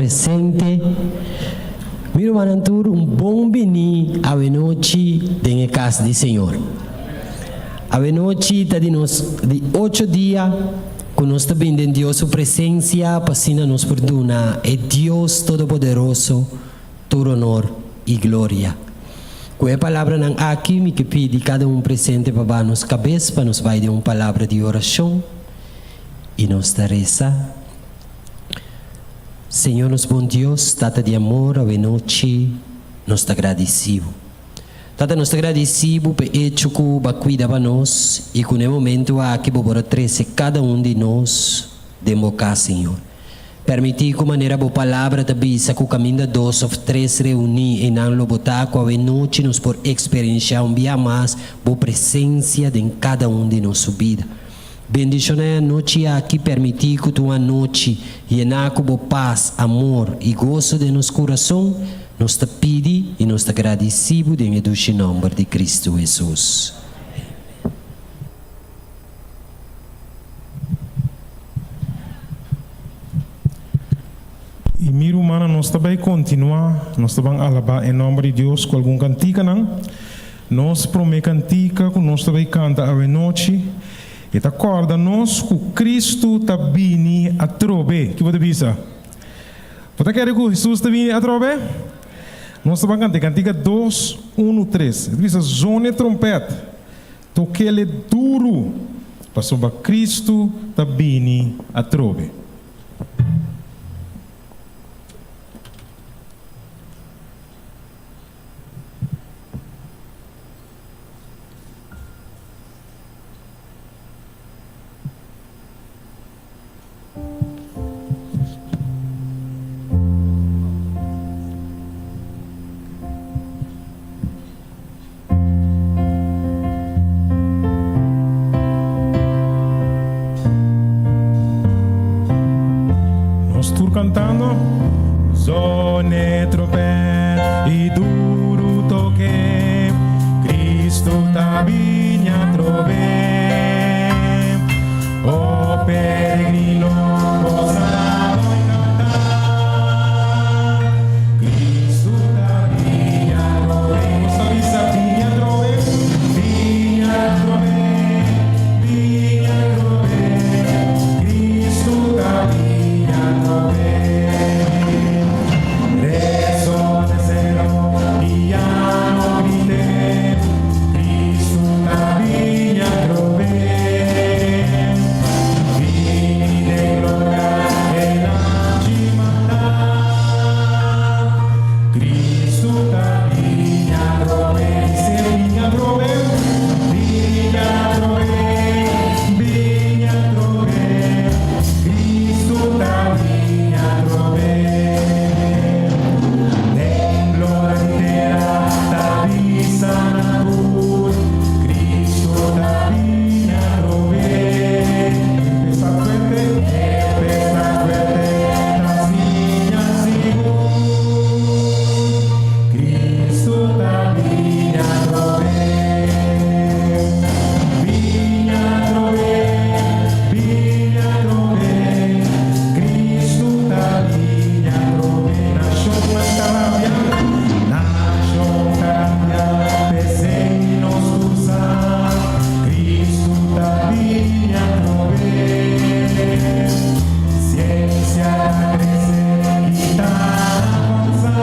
presente. Mi rumannan tur un bon bini awenochi den e kas di Señor. Awenochi ta di nos di ocho dia ku nos ta bin den Dios su presensia pa asina nos por duna e Dios Todopoderoso tur honor i gloria. Ku e palabranan aki mi ke pidi kada un presente pa baha nos kabes pa nos bai den un palabra di orashon i nos ta resa, Señor nos bon Dios, Tata di amor, awenochi nos ta gradisi bo. Tata nos ta gradisi bo p'e echo ku bo a kuida pa nos i ku na e momentu aki bo por a trese kada un di nos den bo kas, Señor. Permití ku manera bo Palabra ta bisa ku kaminda dos òf tres reuní einan lo bo ta ku awe nochi nos por eksperenshá un bia mas bo presensia den kada un di nos su bida. Bendishoná e anochi aki, permití ku ta un anochi yená ku bo pas, amor i goso den nos kurason, nos ta pidi i nos ta gradisí bo den e dushi nòmber di Kristu Hesus. I mi rumannan, nos ta bai kontinuá, nos ta ban alabá e nòmber di Dios ku algun kantikanan. Nos promé kantika ku nos ta bai kanta awenochi, e ta kòrda nos ku Kristu ta bini atrobe. Ki bo ta bisa? Bo ta kere ku Hesus ta bini atrobe? Nos ta ban kanta e kantika dos, unu, tres. E ta bisa, Zone trompèt. Tokele duru, pasobra Kristu ta bini atrobe. Nos tur cantando. Zone trompet y duru toke, Cristo ta bini atrobe. O peregrino, goza bo y canta, Cristo ta bini atrobe. Nos ta bisa bini atrobe, bini atrobe, bini atrobe, Cristo ta bini atrobe. Resone celo y ya no grite, Cristo ta bini atrobe. Bini den gloria el a chimanta, Cristo ta bini atrobe. Dice bini atrobe, bini atrobe, bini atrobe, Cristo ta bini atrobe. Den gloria di tera ta bisa na tur, Cristo ta bini atrobe. Empezá fuerte, empezá fuerte, ta siña sigur. Cristo ta bini atrobe. Bini atrobe, bini atrobe, Cristo ta bini atrobe. Nashonnan ta rabia, nashon ta rabia, p'esei nos tur sa, Cristo ta bini atrobe. Siensia ta krese i ta avansa,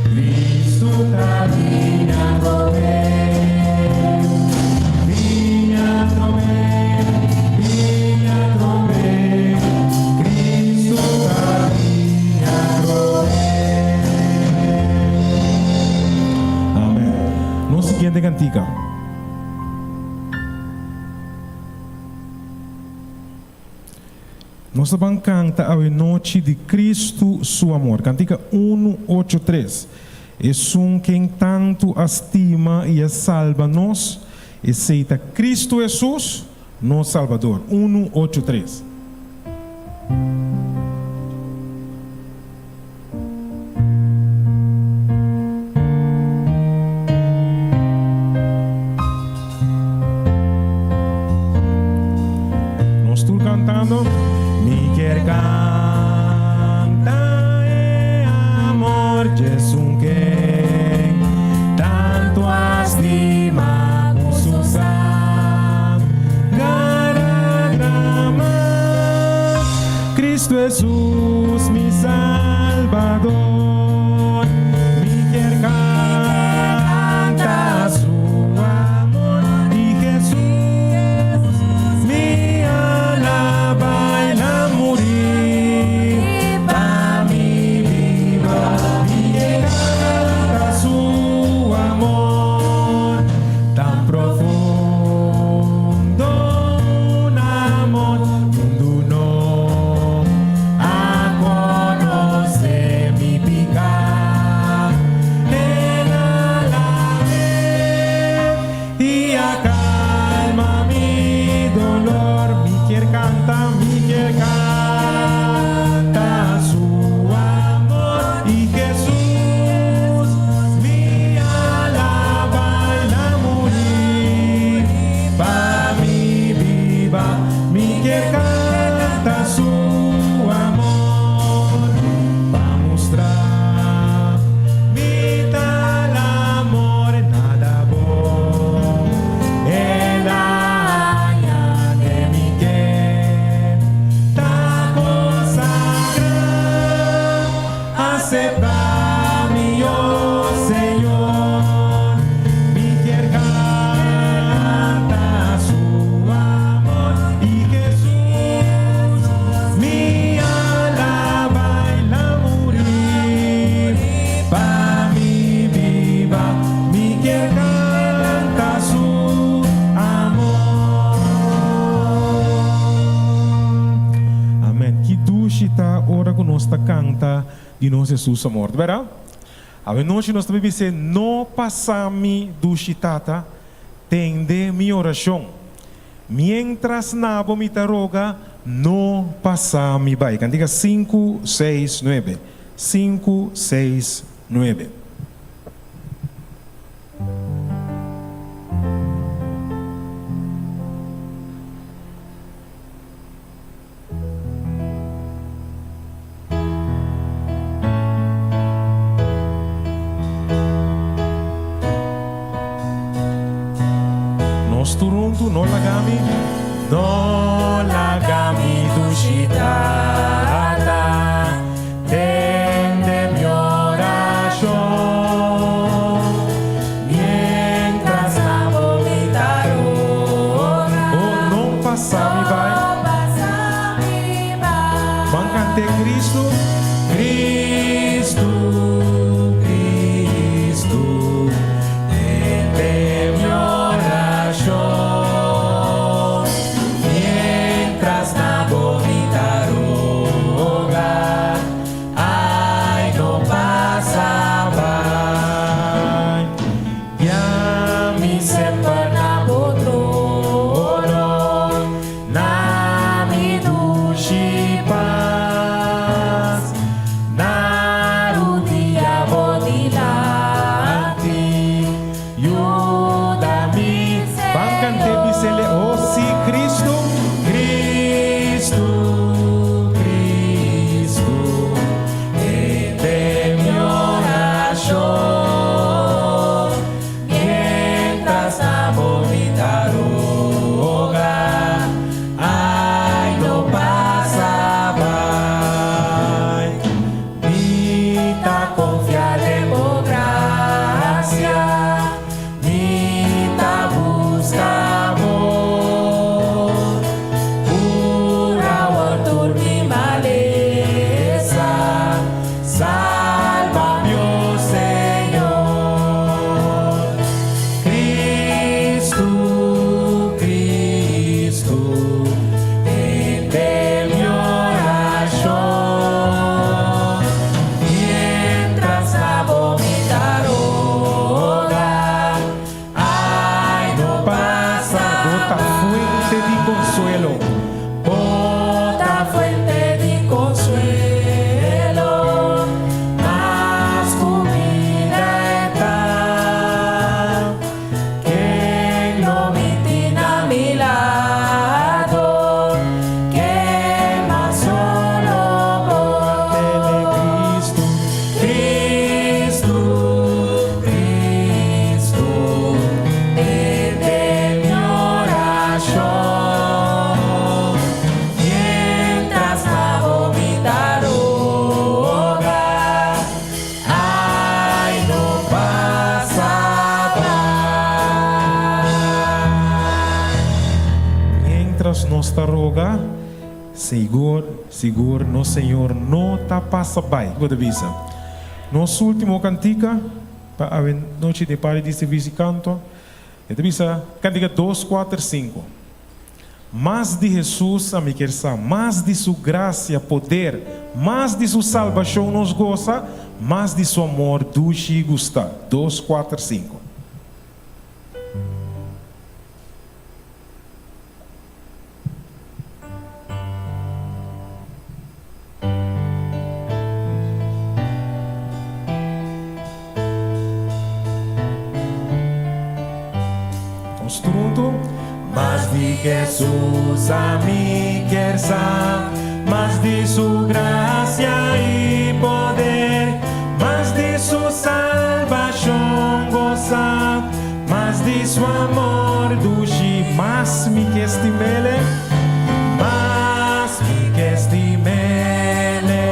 Cristo ta bini atrobe. Bini atrobe, bini atrobe, Cristo ta bini atrobe. Amen. Nos siguiente cantica. Nos ta ban canta awenochi di Cristo su amor. Cantica unu, ocho, tres. Esun ken tantu a stima i a salba nos, esei ta Cristo Hesus, nos Salbador. Unu, ocho, tres. Nos tur cantando. Mi kier canta. Cristo Jesus mi Salbador. Mi kier canta su amor y Jesus mi alaba el a muri pa mi biba. Mi kier canta su amor tan profundo un amor mundu no a conoce mi pica el a lab'e y a calma mi dolor. Mi kier canta, mi kier canta su amor y Jesus mi alaba el a muri pa mi biba. Mi kier canta su amor pa mustra mi tal amor nada bon el a haña den mi ken ta consagra acepta mi oh Señor. Mi kier canta su amor y Jesus mi alaba el a muri pa mi biba. Mi kier canta su amor. Amen. Ki dushi ta ora cu nos ta canta di nos Jesus amor. Berdad? Anochi nos tambe bisa no pasa mi dushi tata, tende mi oracion. Mientras na bo mi ta roga, no pasa mi bay. Cantica 5, 6, 9. 5, 6, 9. Nos tur huntu, no laga mi. No laga mi dushi tata, tende mi oracion. Mientras na bo mi ta roga. Oh, no pasa mi bay. Ban canta Cristo. Cristo, Cristo, tende mi oracion. Mientras na bo mi ta roga, ay, no pasa bay. Guia mi semper na bo trono, na mi dushi paz, na rudia bo dilanti, yuda mi. Ban cant'e bis'ele, oh si Cristo, Cristo, Cristo, tende mi oracion. Mientras na bo mi ta roga, ay, no pasa bay. Mi ta confia den bo gracia, mi ta busca bo. veras nos ta roga, Sigur, sigur nos Señor no ta pasa bai. Bo ta bisa. Nos ultimo kantika pa awe nochi den parti di servicio kanto, e ta bisa kantika dos, kuater, sinku. Mas di Hesus ami kier sa, mas di su gracia, poder, mas di su salbacion nos gosa, mas di su amor dushi gusta. Dos, kuater, sinku. Nos tur huntu. Mas di Hesus ami kier sa, mas di su gracia i poder, mas di su salbacion gosa, Mas di su amor dushi mas mi ke stimele Mas mi ke stimele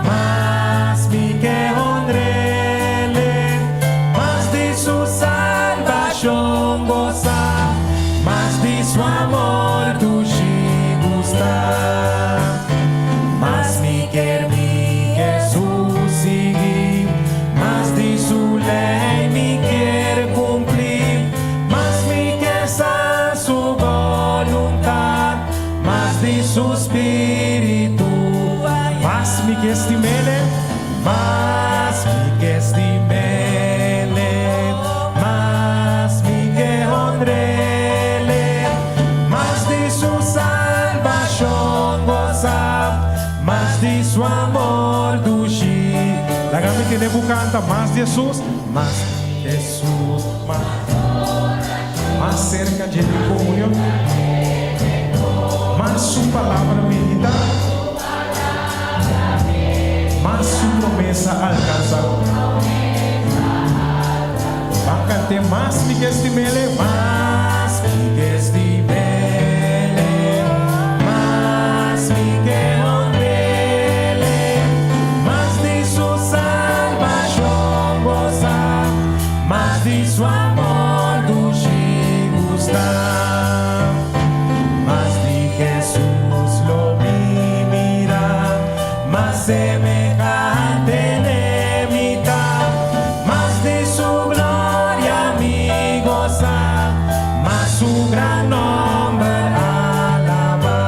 Mas mi ke honrele Mas di su salbashon gosa Mas di su amor dushi gusta Mas mi ker mi Hesus sigui Mas di su lei mi kier cumpli, mas mi kier sa su boluntad, mas di su spiritu, mas mi kier stimele, mas mi kier stimele, mas mi kier honrele, mas di su salbacion goza. Mas di su amor dushi. Laga mi tende bu canta mas di Jesus, mas di Jesus, mas Mas cerca dje mi comunion, mas su palabra medita, mas su promesa alcansa. Ban cant'e mas mi ke stimele, mas mi ke stimele, mas mi ke honrele, mas di su salbashon gosa, mas di su amor dushi gusta. Mas di Jesus lo mi mira, mas semehante n'e mi ta. Mas di su gloria mi gosa, mas su gran nomber alaba.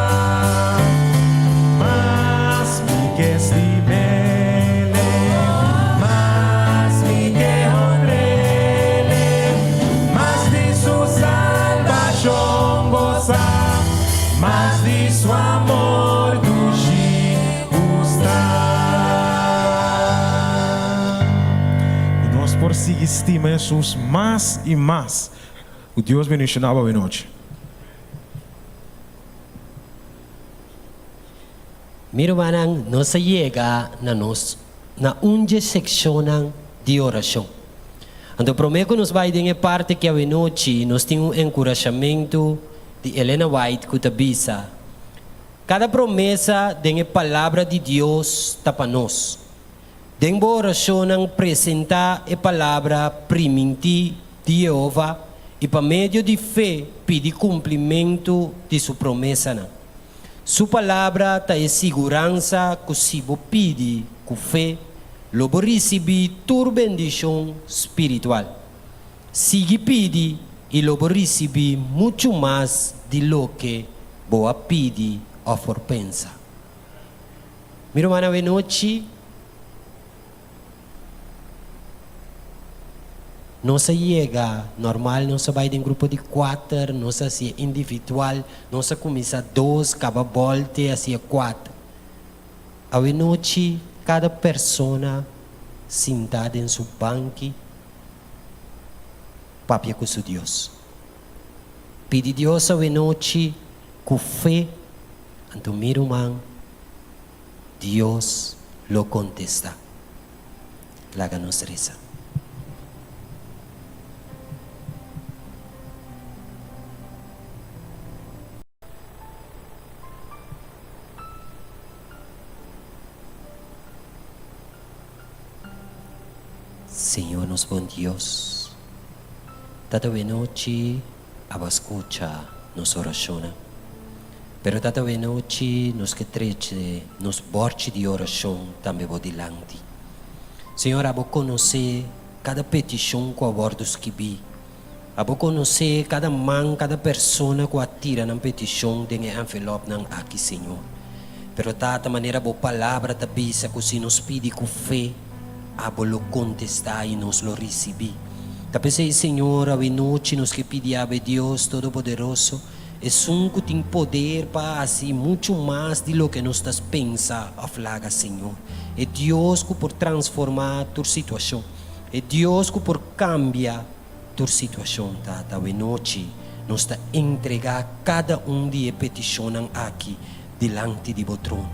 Mas mi ke stimele, mas mi ke honrele, mas di su salbashon gosa, mas di su amor dushi gusta. Ku nos por sigui stima Hesus mas i mas. Ku Dios bendishoná bo awenochi. Mi rumannan, nos a yega na nos na un dje sekshonnan di orashon. Anto promé ku nos bai den e parti ki awenochi nos tin un enkurashamentu di Elena White ku ta bisa, Kada promesa den e Palabra di Dios ta pa nos. Den bo orashonnan presentá e Palabra primintí di Yehova i pa medio di fe pidi kumplimentu di su promesanan. Su Palabra ta e siguransa ku si bo pidi ku fe, lo bo risibí tur bendishon spiritual. Sigui pidi i lo bo risibí muchu mas di loke bo a pidi òf por pensa. Mi ruman awenochi nos a yega normal, nos a bai den grupo di kuater, nos a hasié individual, nos a kuminsá dos, kaba bòlte hasié kuater. Awenochi kada persona sintá den su banki papia ku su Dios. Pidi Dios awenochi ku fe, anto mi ruman, Dios lo kontestá. Laga nos resa. Señor nos bon Dios, Tata wenochi abo a scucha nos oracionnan. Pero Tata awe nochi nos ke trece nos borchi di oracion tambe bo dilanti. Señor abo conoce cada peticion cu a wordo skibi. Abo conoce cada man, cada persona cu a tira nan peticion den e envelopnan aki Señor. Pero Tata manera bo palabra ta bisa cu si nos pidi cu fe, Abo lo contesta y nos lo ricibi. Ta p'esey Señor awe nochi nos ke pidi Abo e Dios Todopoderoso, Esun ku tin poder pa hasi muchu mas di loke nos ta pensa òf laga, Señor. E Dios ku por transformá tur situashon. E Dios ku por kambia tur situashon. Tata, awenochi nos ta entregá kada un di e petishonnan aki dilanti di Bo trono.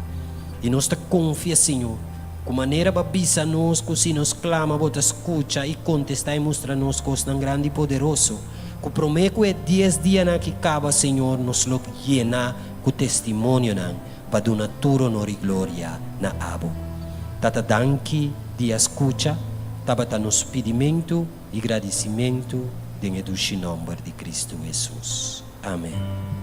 I nos ta konfia, Señor, ku manera Bo a bisa nos ku si nos klama Bo ta skucha i kontestá i mustra nos kosnan grandi i poderoso, ku promé ku e dies dianan aki kaba, Señor, nos lo yena ku testimonionan pa duna tur honor i gloria na Abo. Tata danki di a skucha, tabata nos pidimentu i gradisimentu den e dushi nòmber di Kristu Hesus. Amen.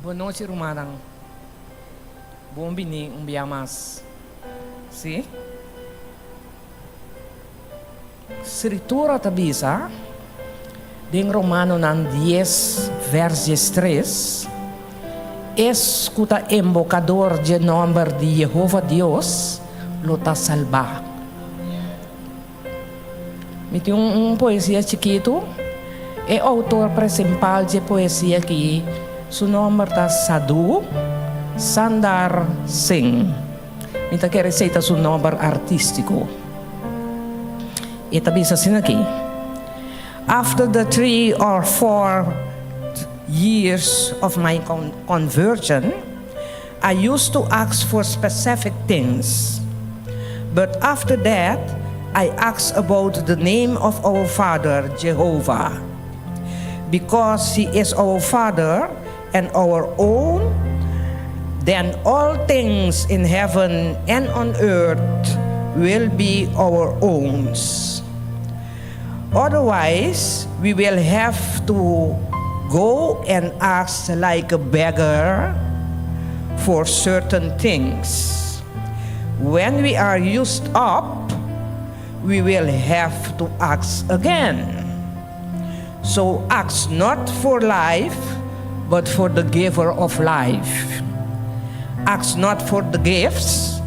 Bon nochi rumannan. Bon bini un bia mas. Si. Sritura ta bisa den Romanonan dies vers diestres, Es ku ta embokador dje nòmber di Yehova Dios lo ta salbá. Mi tin un poesia chikitu. E outor presimpal dje poesia aki su nòmber ta Sadhu Sandar Singh. Mi ta kere esei ta su nòmber artístiko. E ta bisa asina aki, After the three or four years of my conversion, I used to ask for specific things. But after that, I asked about the name of our Father, Jehovah. Because he is our Father and our own, then all things in heaven and on earth will be our own. Otherwise, we will have to go and ask like a beggar for certain things. When we are used up, we will have to ask again. So ask not for life, but for the giver of life. Ask not for the gifts,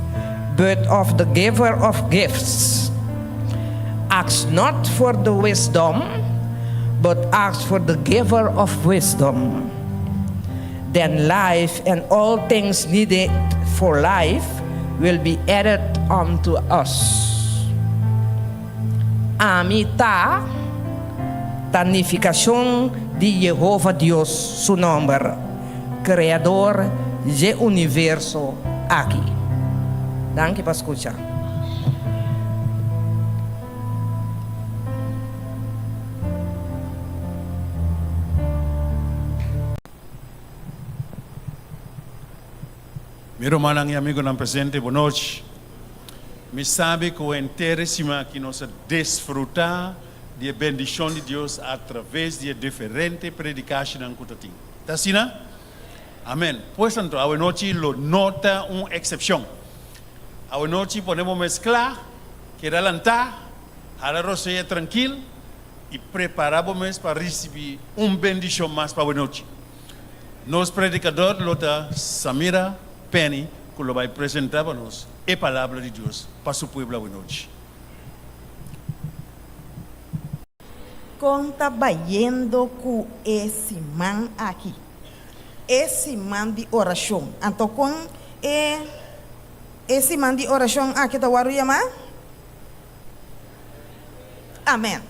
but of the giver of gifts. Ask not for the wisdom, but ask for the giver of wisdom. Then life and all things needed for life will be added unto us. Ami ta ta nifikashon di Yehova Dios su nòmber, Kreador dje universo aki. Danki pa skucha. Mi rumannan i amigunan presente, bo nochi. Mi sabi ku henter e siman aki nos a disfrutá di e bendishon di Dios atraves di e diferente predikashinan ku ta tin. Ta asina? Amen. Pues anto, awe nochi lo no ta un eksepshon. Awe nochi pone bo mes kla, keda lantá, hala rosea trankil i prepará bo mes pa risibí un bendishon mas pa awe nochi. Nos predikador lo ta Samira Penny ku lo bai presentá pa nos e Palabra di Dios pa su pueblo awenochi. Kon ta bayendo ku e siman aki? E siman di orashon. Anto kon e e siman di orashon aki ta wòrdu yamá? Amèn.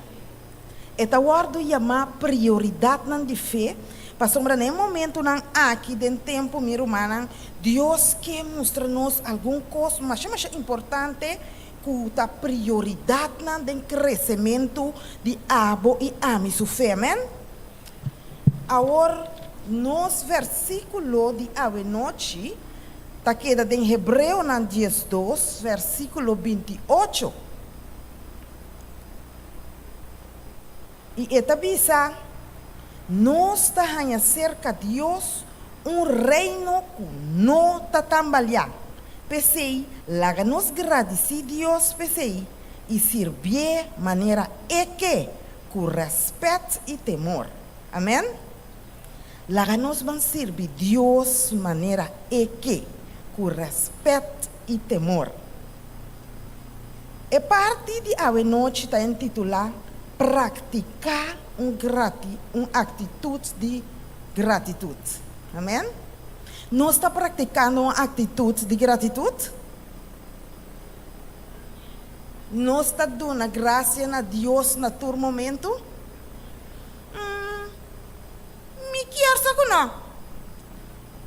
E ta wòrdu yamá prioridatnan di fe, pasobra na e momentunan aki den tempu, mi rumannan, Dios ke mustra nos algun kos masha masha importante ku ta prioridatnan den kresementu di abo i ami su fe. Amèn. Awor, Nos versíkulo di awenochi ta keda den Hebreonan 12, versíkulo 28. I e ta bisa, Nos ta haña serka Dios un reino ku no ta tambaliá. P'esei, laga nos gradisí Dios p'esei i sirbié manera e ke, ku rèspèt i temor. Amèn. Laga nos ban sirbi Dios manera e ke, ku rèspèt i temor. E parti di awenochi ta intitulá Praktiká un grati un aktitut di gratitut. Amèn. Nos ta praktikando un aktitut di gratitut? Nos ta duna grasia na Dios na tur momentu? Mm, mi kier sa ku no.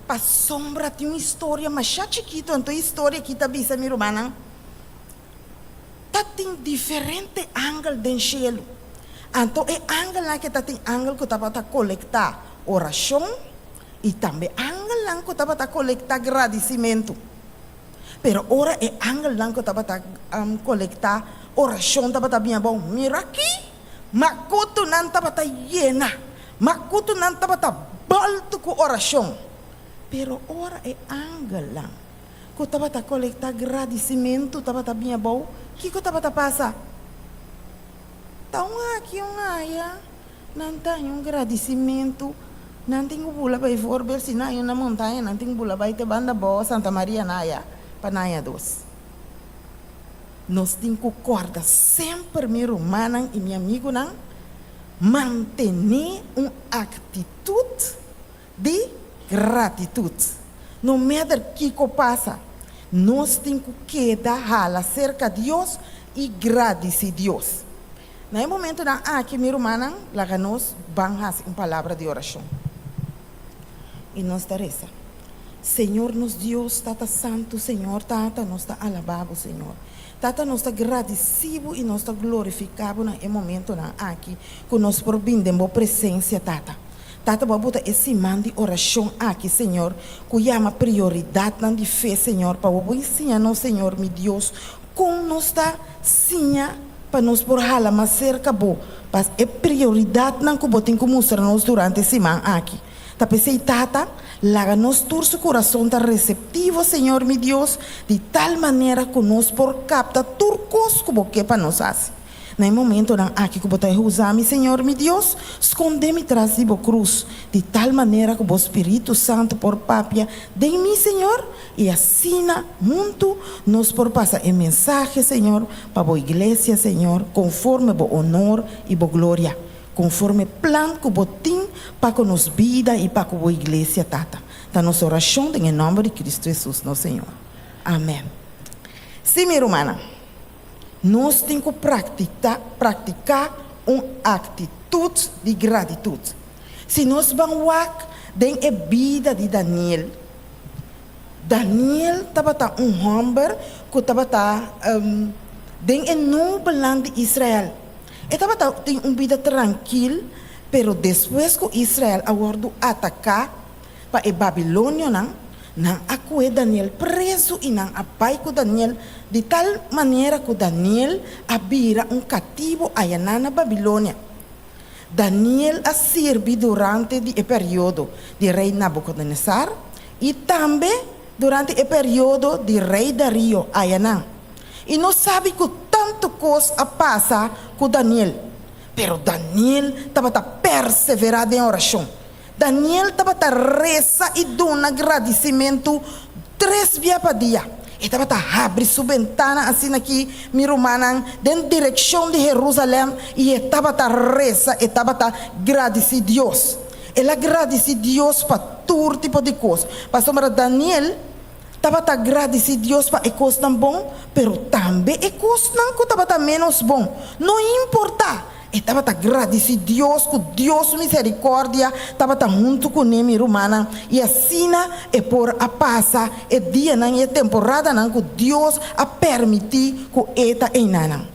Pasobra tin un historia masha chikitu, anto e historia aki ta bisa mi rumannan, ta tin diferente angel den shelu. Anto e angelnan ke ta tin angel ku tabata kolektá orashon i tambe angelnan ku tabata kolektá gradisimentu. Pero ora e angelnan ku tabata kolektá orashon tabata bin abou, mira aki! Makutunan tabata yena, makutunan tabata boltu ku orashon. Pero ora e angelnan ku tabata kolektá gradisimentu tabata bin abou, kiko tabata pasa? Ta un aki un aya nan ta haña un gradisimentu, nan tin ku bula bai voorbeeld si nan haña na montaña nan tin ku bula bai te banda abou Santa Maria na aya pa nan haña dos. Nos tin ku kòrda semper, mi rumannan i mi amigunan, mantené un aktitut di gratitut. No matter kiko pasa, nos tin ku keda hala serka Dios i gradisí Dios. Na e momentunan aki, mi rumannan, laga nos ban hasi un palabra di orashon. I nos ta resa. Señor nos Dios, Tata Santu, Señor Tata, nos ta alabá Bo, Señor. Tata, nos ta gradisí Bo i nos ta glorifiká Bo na e momentonan aki ku nos por bin den Bo presensia, Tata. Tata, Bo a buta e siman di orashon aki, Señor, ku yama prioridatnan di fe, Señor, pa Bo por insiña nos, Señor, mi Dios, kon nos ta siña pa nos por hala mas serka Bo, pa e prioridatnan ku Bo tin ku mustra nos durante e siman aki. Ta p'esei, Tata, laga nos tur su kurason ta reseptivo, Señor mi Dios, di tal manera ku nos por kapta tur kos ku Bo ke pa nos hasi. Na e momentonan aki ku Bo ta usa mi, Señor mi Dios, skonde mi tras di Bo krus, di tal manera ku Bo Spiritu Santu por papia den mi, Señor, i asina huntu nos por pasa e mensahe, Señor, pa Bo iglesia, Señor, konforme Bo onor i Bo gloria. Konforme plan ku Bo tin pa ku nos bida i pa ku Bo Iglesia, Tata. Ta nos orashon den e nòmber di Kristu Hesus nos Señor. Amèn. Sí, mi rumannan, nos tin ku praktita, praktiká un aktitut di gratitut. Si nos ban wak den e bida di Daniel, Daniel tabata un hòmber ku tabata den e nobelnan di Israel. E tabata tin un bida trankil, pero despues ku Israel a wòrdu ataká pa e babilonionan, nan a kue Daniel prezu i nan a bai ku Daniel di tal manera ku Daniel a bira un katibu ayaná na Babilonia. Daniel a sirbi durante di e periodo di rei Nabukodonosar i tambe durante e periodo di rei Dario ayanan. I nos sabi ku tantu kos a pasa ku Daniel, pero Daniel tabata perseverá den orashon. Daniel tabata resa i duna gradisimentu tres bia pa dia. E tabata habri su bentana asina ki, mi rumannan, den direkshon di Herusalèm i e tabata resa, e tabata gradisí Dios. El a gradisí Dios pa tur tipo di kos. Pasobra Daniel tabata gradisí Dios pa e kosnan bon, pero tambe e kosnan ku tabata ménos bon. No importá, e tabata gradisí Dios ku Dios su miserikòrdia tabata huntu kuné, mi rumannan, i asina e por a pasa e dianan i e temporadanan ku Dios a permití ku e ta einanan.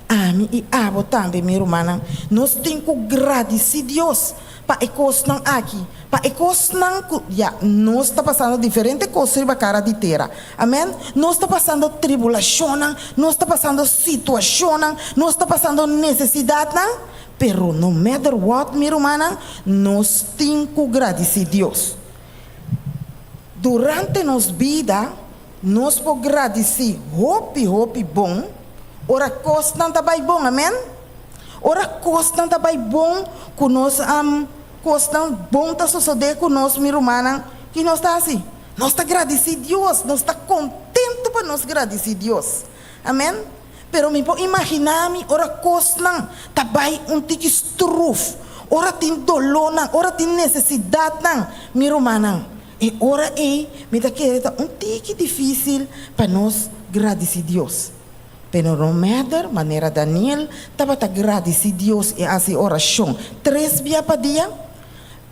Ami i abo tambe, mi rumannan, nos tin ku gradisí Dios pa e kosnan aki, pa e kosnan ku, ya, nos ta pasando diferente kos riba kara di tera. Amèn. Nos ta pasando tribulashonnan, nos ta pasando situashonnan, nos ta pasando nesesidatnan, pero no matter what, mi rumannan, nos tin ku gradisí Dios. Durante nos bida, nos por gradisí hopi, hopi bon ora kosnan ta bai bon. Amèn. Ora kosnan ta bai bon ku nos, kosnan bon ta sosodé ku nos, mi rumannan, ki nos ta hasi? Nos ta gradisí Dios, nos ta kontentu pa nos gradisí Dios. Amèn. Pero mi por imaginá mi ora kosnan ta bai un tiki struf, ora tin dolónan, ora tin nesesidatnan, mi rumannan, e ora ei mi ta kere ta un tiki difísil pa nos gradisí Dios. Pero no matter, manera Daniel tabata gradisí Dios i hasi orashon tres bia pa dia,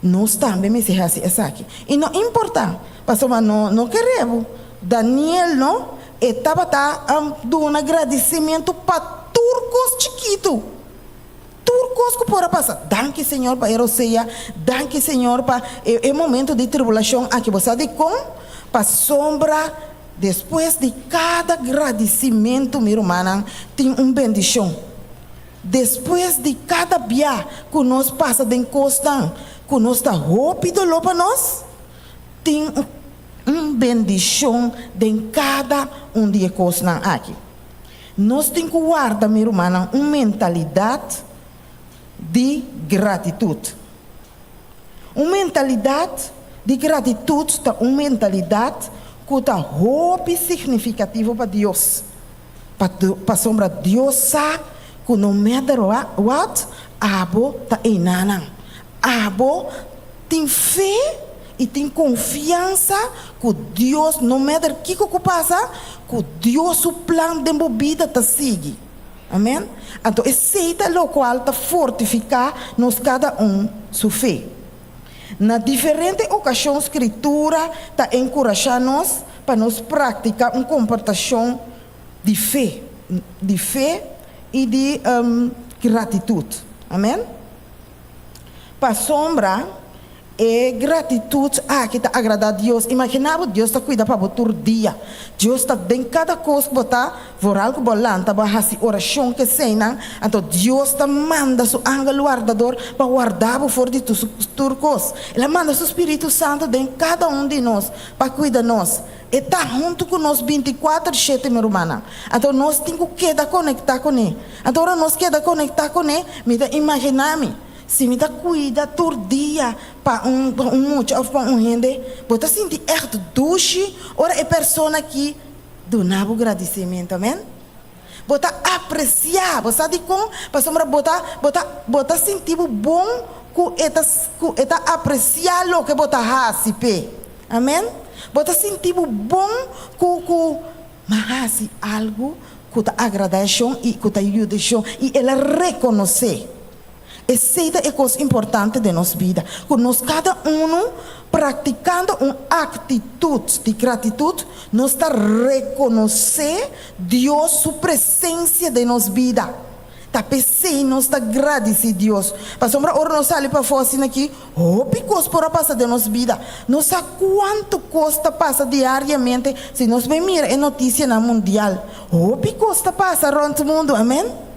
nos tambe mester hasi esaki. I no importá, pasobra no no kere bo, Daniel no, e tabata duna gradisimentu pa tur kos chikitu, tur kos ku por a pasa. Danki Señor pa e rosea, danki Señor pa e e momento di tribulashon aki. Bo sa dikon? Pasobra despues di kada gradisimentu, mi rumannan, tin un bendishon. Despues di kada bia ku nos pasa den kosnan ku nos ta hopi doló pa nos, tin un bendishon den kada un di e kosnan aki. Nos tin ku warda, mi rumannan, un mentalidat di gratitut. Un mentalidat di gratitut ta un mentalidat ku ta hopi signifikativo pa Dios, pasobra Dios sa ku no matter what, abo ta einanan. Abo tin fe i tin konfiansa ku Dios, no matter kiko ku pasa, ku Dios su plan den bo bida ta sigui. Amen. Anto esei ta lokual ta fortifiká nos kada un su fe. Na diferente okashon Skritura ta enkurashá nos pa nos praktiká un komportashon di fe, di fe i di gratitut. Amen. Pasobra E gratitut aki ta agradá Dios. Imaginá bo, Dios ta kuida pa bo tur dia. Dios ta den kada kos ku bo ta, vooral ku bo lanta bo a hasi orashon ku eseinan, anto Dios ta manda su angel wardador pa warda bo for di tur kos. El a manda su spiritu santu den kada un di nos pa kuida nos. E ta huntu ku nos bintikuater shete, mi rumannan. Anto nos tin ku keda konektá kuné. Anto ora nos keda konektá kuné, mi ta imaginá mi, Si mi ta kuida tur dia pa un pa un mucha òf pa un hende, bo ta sinti ègt dushi ora e persona aki duna bo gradisimentu, amèn? Bo ta apresiá, bo sa dikon? Pasobra bo ta bo ta bo ta sinti bo bon ku e ta ku e ta apresiá loke bo ta hasi p'e, amèn? Bo ta sinti bo bon ku ku m'a hasi algu ku ta agradá e shon i ku ta yuda e shon i el a rekonosé. Esei ta e kos importante den nos bida, ku nos kada unu praktikando un aktitut di gratitut, nos ta rekonosé Dios su presensia den nos bida. Ta p'esei nos ta gradisí Dios. Pasobra ora nos sali pafó asina aki, hopi kos por a pasa den nos bida. Nos sa kuantu kos ta pasa diariamente si nos bai mira e notisianan mundial. Hopi kos ta pasa rònt mundu, amen?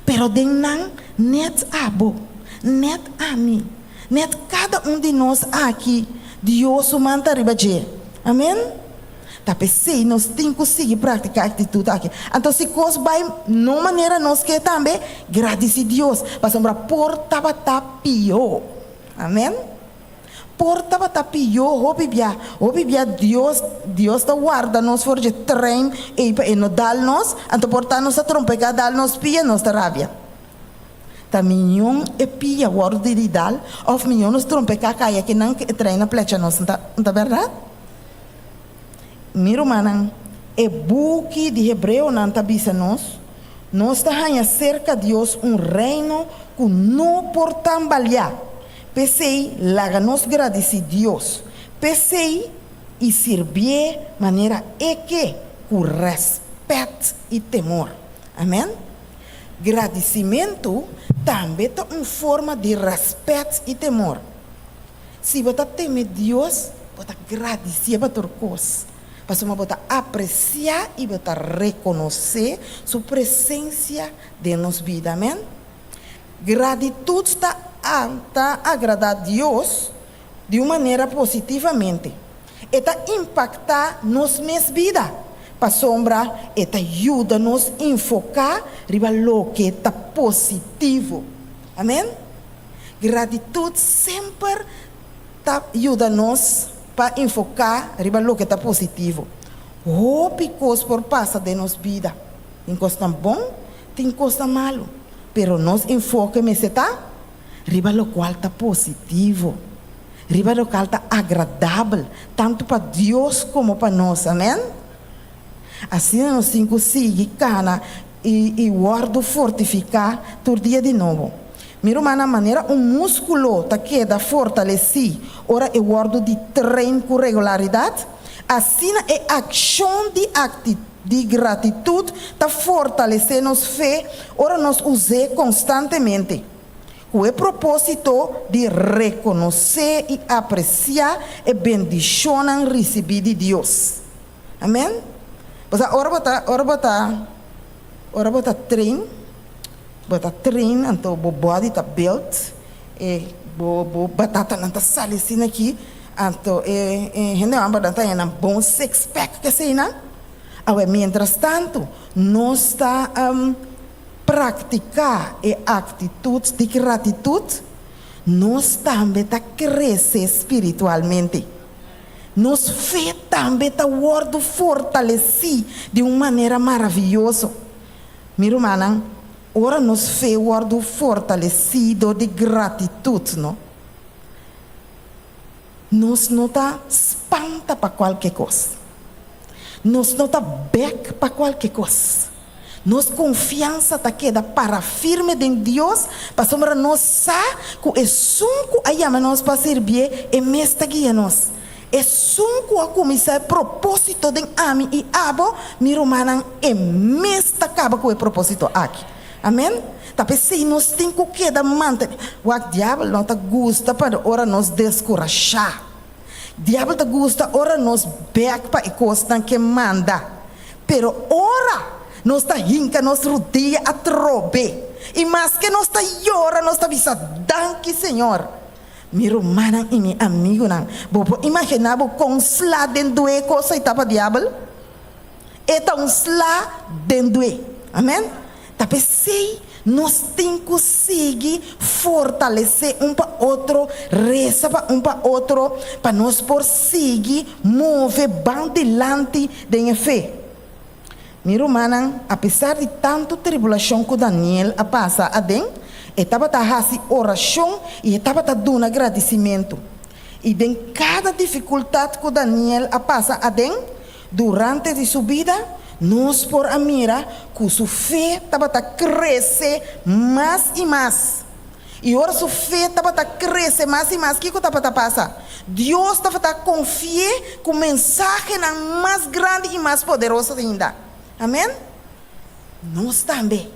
Pero den nan net abo, net ami, net kada un di nos aki, Dios su man ta riba dje. Amen? Ta p'esei nos tin ku sigui praktiká e aktitut aki. Anto si kos bai no manera nos ke tambe, gradisí Dios, pasobra por tabata pió. Amen? Por tabata pió hopi bia. Hopi bia Dios, Dios ta warda nos for dje trein ei pa e no dal nos, anto por ta nos ta trompecá dal nos pia, nos ta rabia. Ta miñon e pia wòrdu di di dal òf miñon nos trompecá kai akinan ku e trein a plecha nos, no ta bèrdat? Mi rumannan, e buki di Hebreonan ta bisa nos, Nos ta haña serka Dios un reino ku no por tambaliá. P'esei, laga nos gradisí Dios p'esei i sirbié manera e ke, ku rèspèt i temor. Amèn. Gradisimentu tambe ta un forma di rèspèt i temor. Si bo ta teme Dios, bo ta gradisié pa tur kos, pasobra bo ta apresiá i bo ta rekonosé su presensia den nos bida. Amèn. Gratitut ta ta agradá Dios di un manera positivamente. E ta impaktá nos mes bida, pasobra e ta yuda nos enfoká riba loke ta positivo. Amèn. Gratitut semper ta yuda nos pa enfoká riba loke ta positivo. Hopi kos por pasa den nos bida. Tin kosnan bon, tin kosnan malu. Pero nos enfoke mester ta riba lokual ta positivo, riba lokual ta agradabel, tantu pa Dios komo pa nos. Amèn. Asina nos tin ku sigui kana i i wòrdu fortifiká tur dia di nobo. Mi rumannan, manera un múskulo ta keda fortalesí ora e wòrdu di train ku regularidat, asina e akshon di akti di gratitut ta fortalesé nos fe ora nos us'é konstantemente, ku e propósito di rekonosé i apresiá e bendishonnan risibí di Dios. Amen. Bo sa ora bo ta ora bo ta ora bo ta train bo ta train anto bo body ta build e bo bo batatanan ta sali asina aki anto e e hende hombernan ta haña nan bon six pack keseinan. Awe mientras tanto nos ta praktiká e aktitut di gratitut nos tambe ta krese spiritualmente. Nos fe tambe ta wòrdu fortalesí di un manera maravioso. Mi rumannan, ora nos fe wòrdu fortalesí dor di gratitut, no, nos no ta spanta pa kualke kos. Nos no ta bèk pa kualke kos. Nos konfiansa ta keda para firme den Dios pasobra nos sa ku esun ku a yama nos pa sirbié, e mes ta guia nos. Esun ku a kuminsá e propósito den ami i abo, mi rumannan, e mes ta kaba ku e propósito aki. Amèn. Ta p'esei nos tin ku keda mantené. Wak, Diabel no ta gusta pa ora nos deskurashá. Diabel ta gusta ora nos bèk pa e kosnan k'e manda. Pero ora nos ta hinka nos rudia atrobe i maske nos ta yora nos ta bisa, Danki Señor! Mi rumannan i mi amigunan, bo por imaginá bo kon sla den due kos ei ta pa diabel? E ta un sla den due. Amen. Ta p'esei nos tin ku sigui fortalesé un pa otro, resa pa un pa otro, pa nos por sigui move ban dilanti den e fe. Mi rumannan, apesar di tantu tribulashon ku Daniel a pasa aden, e tabata hasi orashon i e tabata duna gradisimentu. I den kada difikultat ku Daniel a pasa aden, Durante di su bida, nos por a mira ku su fe tabata krese mas i mas. I ora su fe tabata krese mas i mas, kiko tabata pasa? Dios tabata konfi'é ku mensahenan mas grandi i mas poderoso ainda. Amèn? Nos tambe,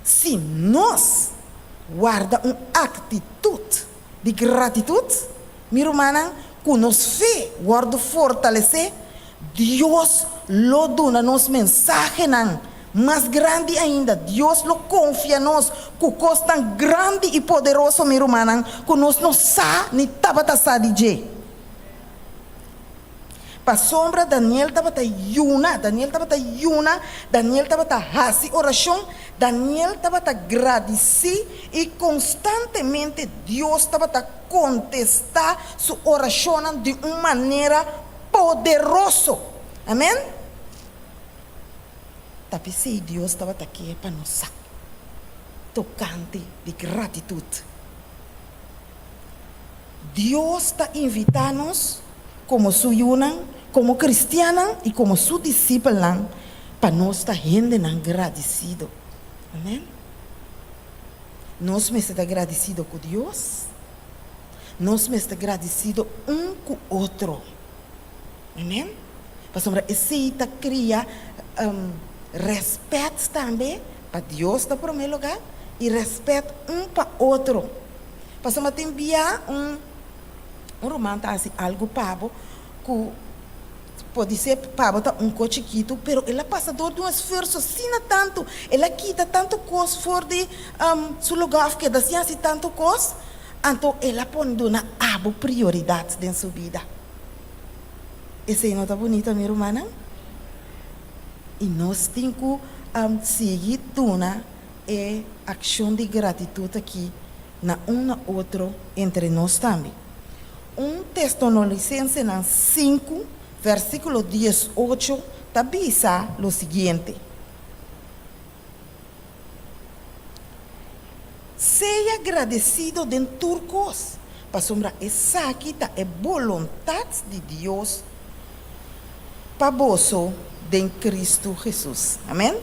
si nos warda un aktitut di gratitut, Mi rumannan, ku nos fe wòrdu fortalesé, Dios lo duna nos mensahenan mas grandi ainda. Dios lo konfia nos ku kosnan grandi i poderoso, mi rumannan, ku nos no sa ni tabata sa di dje. Pasobra Daniel tabata yuna, Daniel tabata yuna, Daniel tabata hasi orashon, Daniel tabata gradisí i konstantemente Dios tabata kontestá su orashonnan di un manera poderoso. Amèn. Ta p'esei Dios tabata ke pa nos sa tokante di gratitut. Dios ta invitá nos komo su yunan, komo kristiannan i komo su disipelnan pa nos ta hendenan gradisido. Amèn. Nos mester ta gradisido ku Dios. Nos mester gradisido un ku otro. Amèn. Pasobra esei ta kria rèspèt tambe. pa Dios na promé lugá i rèspèt un pa otro. Pasobra tin bia un un ruman ta hasi algu pa bo ku podisé pa bo ta un kos chikitu, pero el a pasa dor di un esfuerso asina tantu, el a kita tantu kos for di su lugá òf keda sin hasi tantu kos, anto el a pone duna abo prioridat den su bida. Esei no ta bunito, mi rumannan? I nos tin ku sigui duna e akshon di gratitut aki na un na otro entre nos tambe. Un Testonolisensenan sinku, versíkulo diesocho ta bisa lo siguiente, Sea gradesido den tur kos, pasobra esaki ta e boluntat di Dios pa boso den Kristu Hesus. Amen.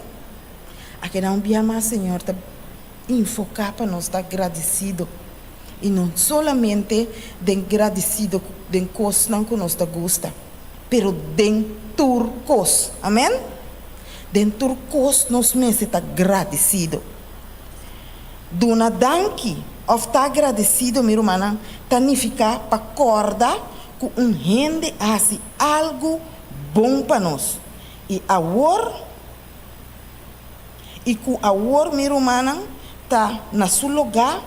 A keda un bia mas Señor ta enfoká pa nos ta gradisido, i no solamente den gradisido den kosnan ku nos ta gusta, pero den tur kos. Amen. Den tur kos nos mester ta gradisido. Duna danki òf ta agradesido, mi rumannan, ta nifiká pa kòrda ku un hende a hasi algu bon pa nos. I awor, i ku awor, mi rumannan, ta na su lugá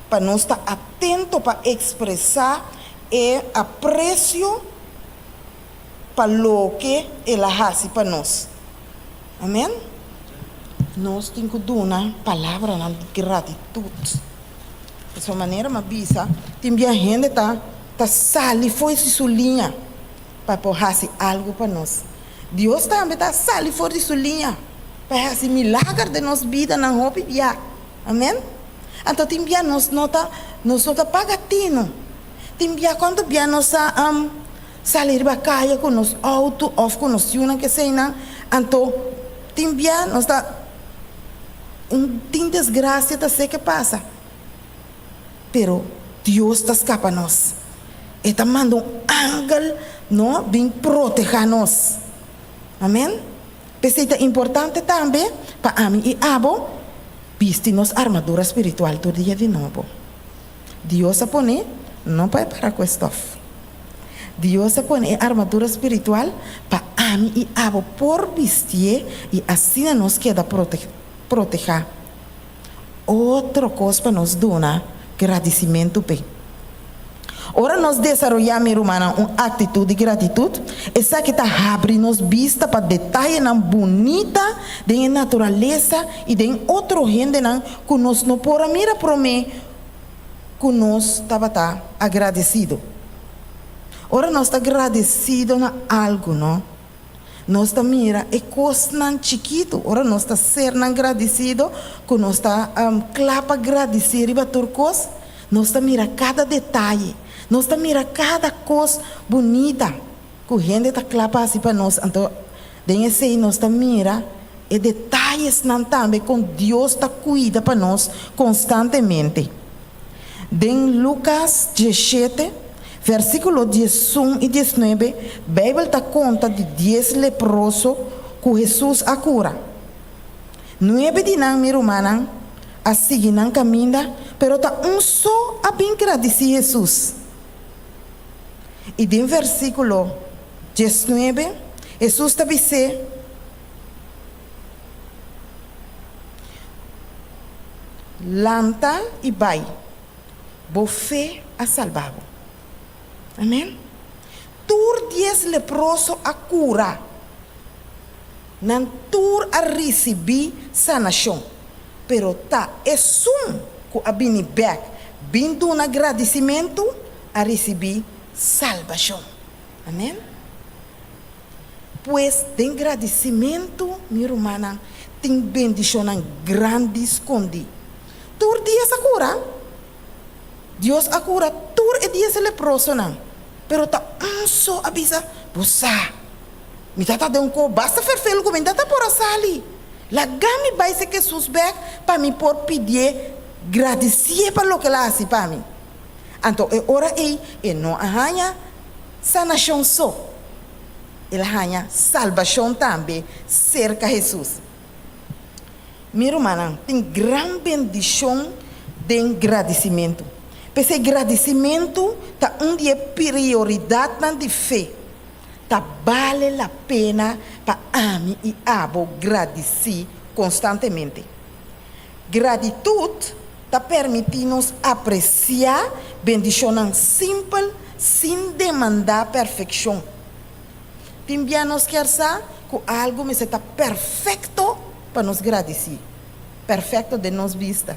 pa nos ta atento pa ekspresá e apresio pa loke el a hasi pa nos. Amen. Nos tin ku duna palabranan di gratitut. Pasobra manera mi a bisa, tin bia hende ta ta sali for di su liña pa por hasi algu pa nos. Dios tambe ta sali for di su liña pa e hasi milager den nos bidanan hopi bia. Amen. Anto tin bia nos no ta nos no ta paga tinu. Tin bia kuantu bia nos a sali riba kaya ku nos outo òf ku nos yunan keseinan, anto tin bia nos ta un tin desgrasia ta seke pasa. Pero Dios ta skapa nos. E ta manda un angel no bin protehá nos. Amen. P'esei ta importante tambe pa ami i abo bisti nos armadura spiritual tur dia di nobo. Dios a pone no pa e para ku e stof. Dios a pone e armadura spiritual pa ami i abo por bistié i asina nos keda protehá. Otro kos pa nos duna gradisimentu p'e. Ora nos desaroyá, mi rumannan, un aktitut di gratitut, esaki ta habri nos bista pa detayenan bunita den e naturalesa i den otro hendenan ku nos no por a mira promé ku nos tabata agradesido. Ora nos ta gradesido na algu, no? Nos ta mira e kosnan chikitu ora nos ta sernan gradisido ku nos ta kla pa gradisí riba tur kos. Nos ta mira kada detaye, nos ta mira kada kos bunita ku hende ta kla pa hasi pa nos. Anto den esei nos ta mira e detayesnan tambe kon Dios ta kuida pa nos konstantemente. Den Lukas diesshete, versíkulo diesun i diesnuebe, Beibel ta konta di dies leproso ku Hesus a kura. Nuebe di nan, mi rumannan, a sigui nan kaminda, pero ta un so a bin gradisí Hesus. I den versíkulo diesnuebe, Hesus ta bis'é, Lanta i bai, bo fe a salba bo. Amen. Tur dies leproso a kura. Nan tur a risibí sanashon. Pero ta esun ku a bini bèk bin duna gradisimentu a risibí salbashon. Amen. Pues den gradisimentu, mi rumannan, tin bendishonnan grandi skondí. Tur dies a kura. Dios a kura tur e dies leprosonan, pero ta un so a bisa, Bo sa, mi tata den un koe basta ferfelu ku mi tata por a sali. Laga mi bai serka Hesus bèk pa mi por pidié gradisié pa loke el a hasi pa mi. Anto e ora ei e no a haña sanashon so. El a haña salbashon tambe serka Hesus. Mi rumannan, tin gran bendishon den gradisimentu. P'esei gradisimentu ta un di e prioridatnan di fe. Ta bale la pena pa ami i abo gradisí konstantemente. Gratitut ta permití nos apresiá bendishonnan simpel sin demandá perfekshon. Tin bia nos kier sa ku algu mester ta perfekto pa nos gradisí, perfekto den nos bista.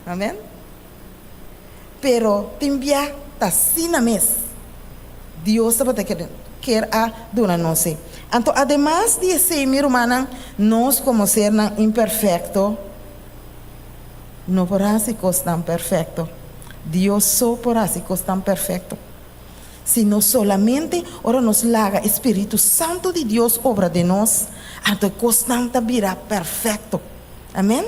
Amen. Pero tin bia ta asina mes Dios tabata kier a duna nos e. Anto ademas di esei, mi rumannan, nos komo sernan imperfekto no por hasi kosnan perfekto. Dios so por hasi kosnan perfekto. Sino solamente ora nos laga e spiritu santu di Dios obra den nos, anto e kosnan ta bira perfekto. Amen.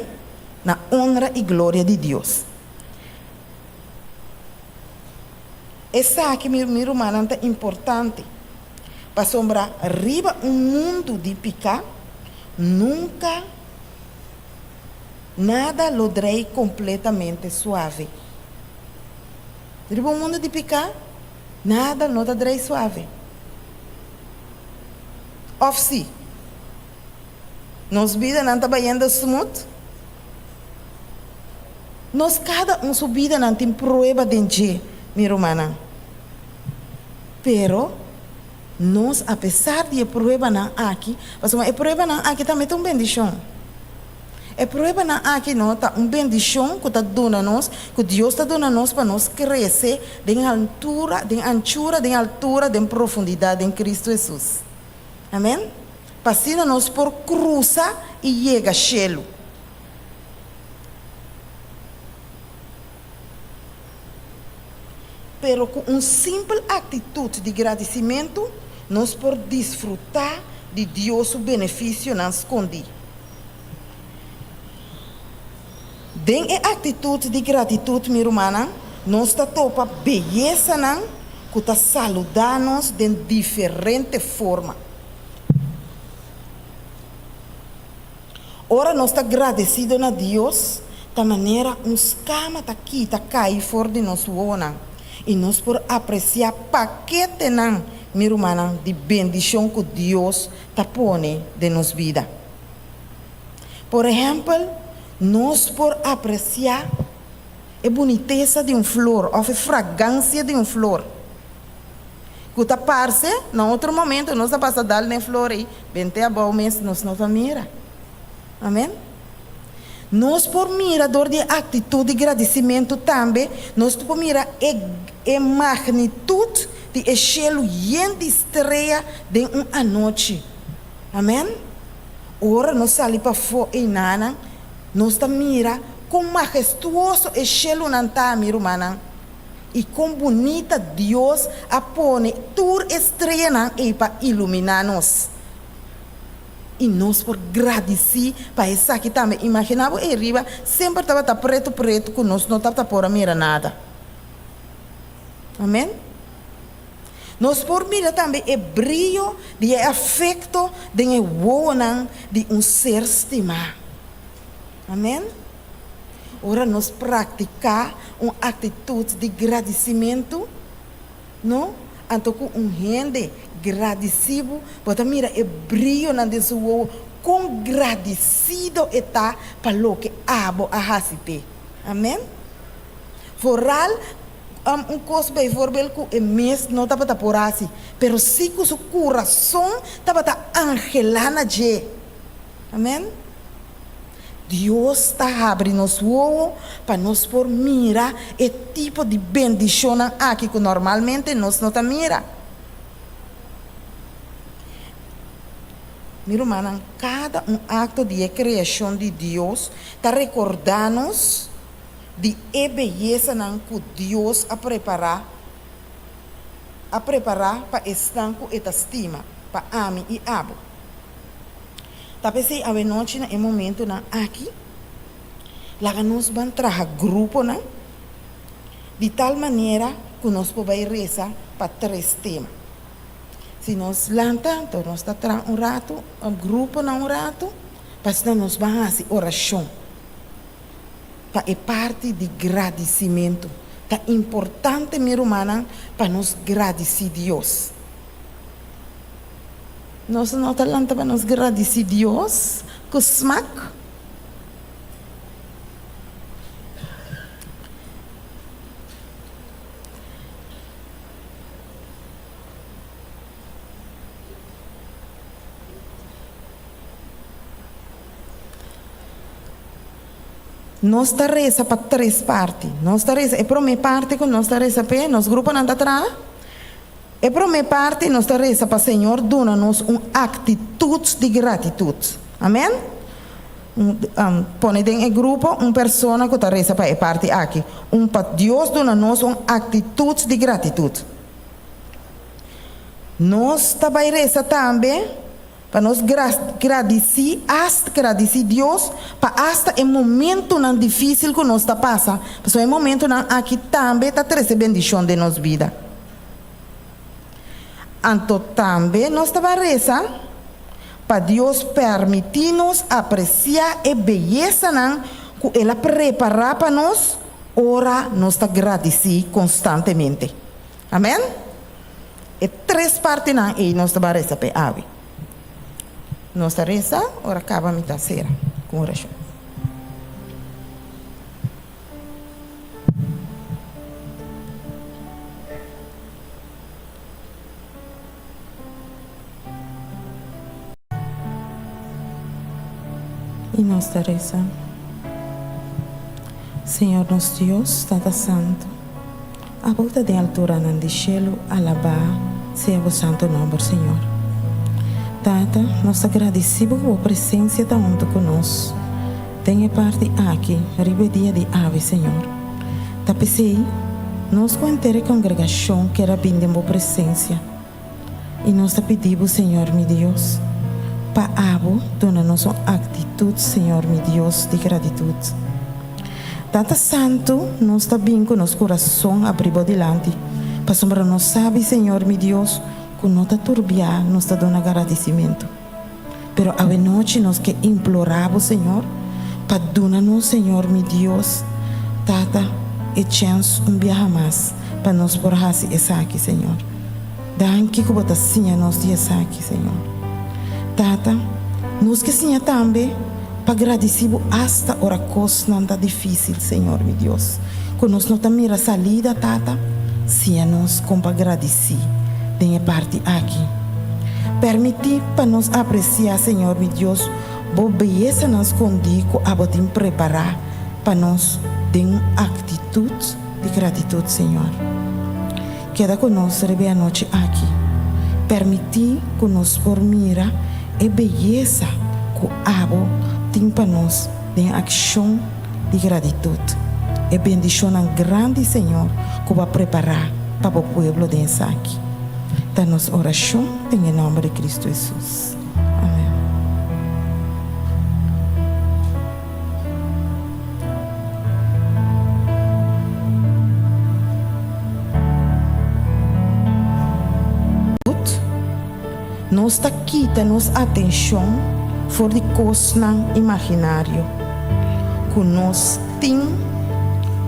Na onra i gloria di Dios. Esaki, mi rumannan, ta importante, pasobra riba un mundu di piká, nunka nada lo drei kompletamente suave. Riba un mundu di piká, nada no ta drei suave. Òf sí? Nos bidanan ta bayendo smooth? Nos kada un su bidanan tin prueba den dje, mi rumannan. Pero, nos apesar di e pruebanan aki, pasobra e pruebanan aki tambe ta un bendishon. E pruebanan aki no ta un bendishon ku ta duna nos, ku Dios ta duna nos pa nos krese den altura, den anchura, den altura, den profundidat den Kristu Hesus. Amen. Pa asina nos por krusa i yega shelu. Pero ku un simpel aktitut di gradisimentu, nos por disfrutá di Dios su benefisionan skondí. Den e aktitut di gratitut, mi rumannan, nos ta topa beyesanan ku ta saludá nos den diferente forma. Ora nos ta gradesido na Dios, ta manera un skama ta kita kai for di nos wowonan i nos por apresiá paketenan, mi rumannan, di bendishon ku Dios ta pone den nos bida. Por ehèmpel, nos por apresiá e bunitesa di un flor òf e fragansia di un flor ku ta parse na otro momento nos a pasa dal den e flor ei bente abou mes nos no ta mira. Amen. Nos por mira dor di e aktitut di gradisimentu tambe nos por mira e e magnitut di e shelu yen di strea den un anochi. Amen. Ora nos sali pafó einanan, nos ta mira kon mahestuoso e shelunan ta, mi rumannan, i kon bunita Dios a pone tur e streanan ei pa iluminá nos. I nos por gradisí pa esaki tambe. Imaginá bo ei riba semper tabata pretu pretu ku nos no tabata por a mira nada. Amen. Nos por mira tambe e brio di e afekto den e wowonan di un ser stimá. Amen. Ora nos praktiká un aktitut di gradisimentu, no? Anto ku un hende gradisí bo, bo ta mira e brionan den su wowo, kon gradisido e ta pa loke abo a hasi p'e. Amen. Foral un kos bijvoorbeeld ku e mes no tabata por hasi, pero si ku su kurason tabata anhelá na dje. Amen. Dios ta habri nos wowo pa nos por mira e tipo di bendishonnan aki ku normalmente nos no ta mira. Mi rumannan, kada un akto di e kreashon di Dios ta rekordá nos di e beyesanan ku Dios a prepará a prepará pa esnan ku e ta stima, pa ami i abo. Ta p'esei awenochi na e momentunan aki, laga nos ban traha gruponan di tal manera ku nos por bai resa pa tres tema. Si nos lanta, anto nos ta traha un ratu, gruponan un ratu. Pasina nos ban hasi orashon pa e parti di gradisimentu. Ta importante, mi rumannan, pa nos gradisí Dios. Nos no ta lanta pa nos gradisí Dios ku smak? Nos ta resa pa tres parti. Nos ta resa, e promé parti ku nos ta resa p'e, nos gruponan ta traha. E promé parti nos ta resa pa Señor duna nos un aktitut di gratitut. Amèn? Pone den e grupo un persona ku ta resa pa e parti aki. Un pa Dios duna nos un aktitut di gratitut. Nos ta bai resa tambe pa nos gradisí asta gradisí Dios pa asta e momentunan difísil ku nos ta pasa, pasobra e momentunan aki tambe ta trese bendishon den nos bida. Anto tambe nos ta bai resa pa Dios permití nos apresiá e beyesanan ku el a prepará pa nos ora nos ta gradisí konstantemente. Amèn? E tres partinan ei nos ta bai resa p'e awe. Nos ta resa ora kaba mi ta sera ku un orashon. I nos ta resa, Señor nos Dios, Tata Santu, Abo ta den alturanan di shelu, alabá sea bo santu nòmber, Señor. Tata, nos ta gradisí bo ku bo presensia ta huntu ku nos den e parti aki riba e dia di awe, Señor. Ta p'esei, nos ku henter e kongregashon kier a bin den bo presensia. I nos ta pidi bo, Señor mi Dios, pa abo duna nos un aktitut, Señor mi Dios, di gratitut. Tata Santu, nos ta bin ku nos kurason abri bo dilanti, pasobra nos sabi, Señor mi Dios, ku no ta tur bia nos ta duna gradisimentu. Pero awenochi nos ke implorá bo, Señor, pa duna nos, Señor mi Dios, Tata, e chèns un biaha mas pa nos por hasi esaki, Señor. Danki ku bo ta siña nos di esaki, Señor. Tata, nos ke siña tambe pa gradisí bo asta ora kosnan ta difísil, Señor mi Dios, ku nos no ta mira salida, Tata, siña nos kon pa gradisí den e parti aki. Permití pa nos apresiá, Señor mi Dios, bo beyesanan skondí ku abo tin prepará pa nos den un aktitut di gratitut, Señor. Keda ku nos riba e anochi aki. Permití ku nos por mira e beyesa ku abo tin pa nos den akshon di gratitut. E bendishonnan grandi, Señor, ku bo a prepará pa bo pueblo den esaki. Ta nos orashon den e nòmber di Kristu Hesus. Amèn. Nos ta kita nos atenshon for di kosnan imaginario ku nos tin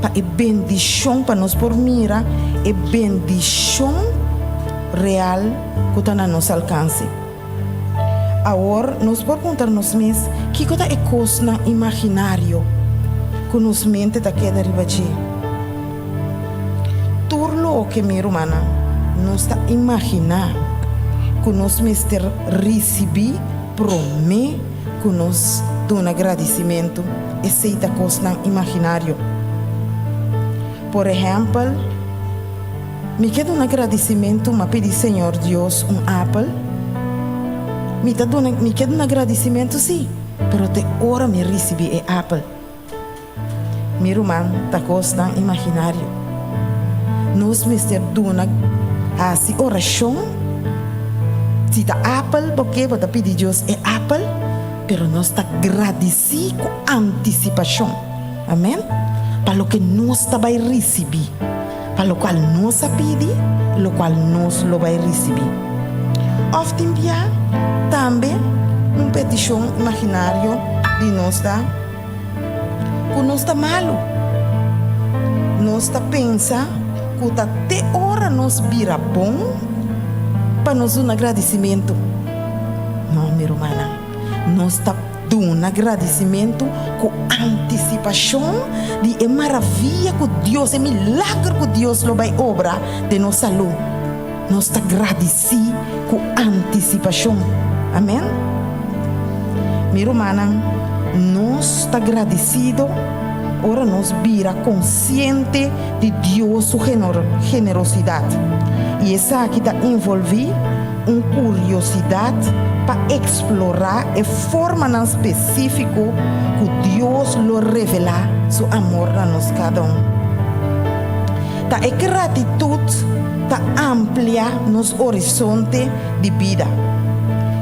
pa e bendishon, pa nos por mira e bendishon real ku ta na nos alkanse. Awor nos por puntra nos mes, Kiko ta e kosnan imaginario ku nos mente ta keda riba dje? Tur loke, mi rumannan, nos ta imaginá ku nos mester risibí promé ku nos duna gradisimentu, esei ta kosnan imaginario. Por ehèmpel, Mi ke duna gradisimentu, m'a pidi Señor Dios un apel. Mi ta duna, mi ke duna gradisimentu sí, pero te ora mi risibí e apel. Mi ruman, ta kosnan imaginario. Nos mester duna, hasi orashon. Si ta apel bo ke, bo ta pidi Dios e apel, pero nos ta gradisí ku antisipashon. Amen. Pa loke nos ta bai risibí. Pa lokual nos a pidi, lokual nos lo bai risibí. Òf tin bia, tambe, Un petishon imaginario di nos ta ku nos ta malu. Nos ta pensa ku ta te ora nos bira bon pa nos duna gradisimentu. No, mi rumannan, nos ta duna gradisimentu ku antisipashon di e maravia ku Dios, e milager ku Dios lo bai obra den nos salú. Nos ta gradisí ku antisipashon. Amèn. Mi rumannan, nos ta gradisido ora nos bira konsiente di Dios su generosidat, i esaki ta envolví un kuriosidat pa eksplorá e formanan spesífiko ku Dios lo revelá su amor na nos kada un. Ta e gratitut ta amplia nos horizonte di bida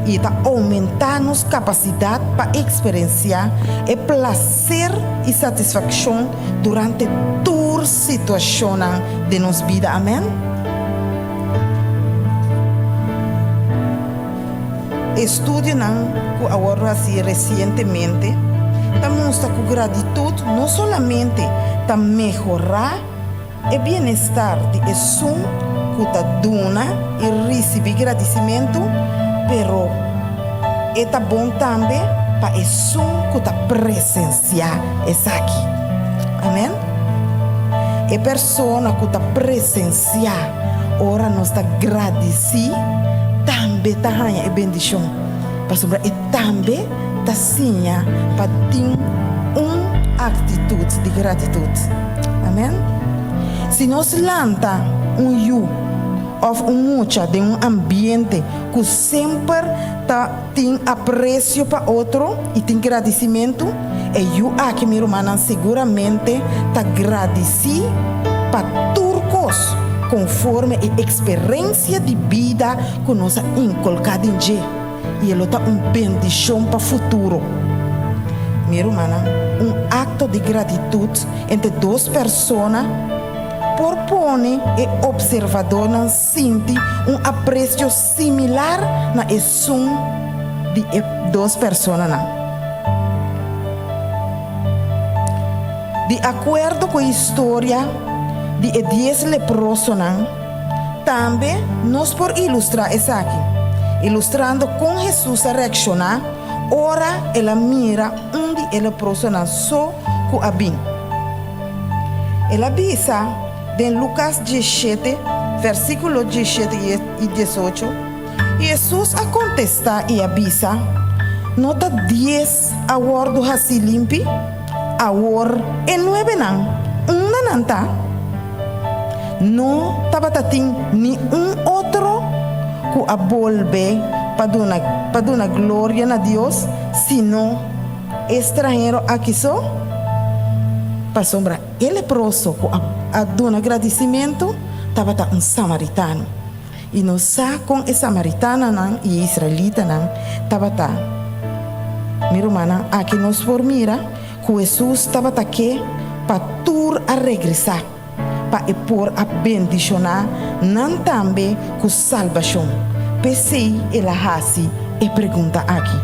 i e ta oumentá nos kapasidat pa eksperensiá e plaser i satisfakshon durante tur situashonnan den nos bida. Amèn. Estudionan ku a wòrdu hasí resientemente ta mustra ku gratitut no solamente ta mehorá e bienestar di esun ku ta duna i risibí gradisimentu, pero e ta bon tambe pa esun ku ta presensiá esaki. Amèn. E persona ku ta presensiá ora nos ta gradisí tambe ta haña e bendishon, pasobra e tambe ta siña pa tin un aktitut di gratitut. Amèn. Si nos lanta un yu òf un mucha den un ambiente ku semper ta tin apresio pa otro i tin gradisimentu, e yu aki, mi rumannan, siguramente ta gradisí pa tur kos konforme e eksperensia di bida ku nos a inkolká den dje, i e lo ta un bendishon pa futuro. Mi rumannan, un akto di gratitut entre dos persona por pone e opservadornan sinti un apresio similar na esun di e dos personanan. Di akuerdo ku e historia di e dies leprosonan, tambe nos por ilustrá esaki, ilustrando kon Hesus a reakshoná ora el a mira un di e leprosonan so ku a bin. El a bisa den Lukas diesshete, versíkulo diesshete i diesocho, Hesus a kontestá i a bisa, No ta dies a wòrdu hasí limpi? Awor e nuebenan, unda nan ta? No tabata tin ni un otro ku a bolbe pa duna pa duna gloria na Dios, sino e stranhero aki so? Pasobra e leproso ku a duna gradisimentu tabata un samaritano. I nos sa kon e samaritanonan i e israelitanan tabata. Mi rumannan, aki nos por mira ku Hesus tabata ke pa tur a regresá, pa e por a bendishoná nan tambe ku salbashon. P'esei el a hasi e pregunta aki.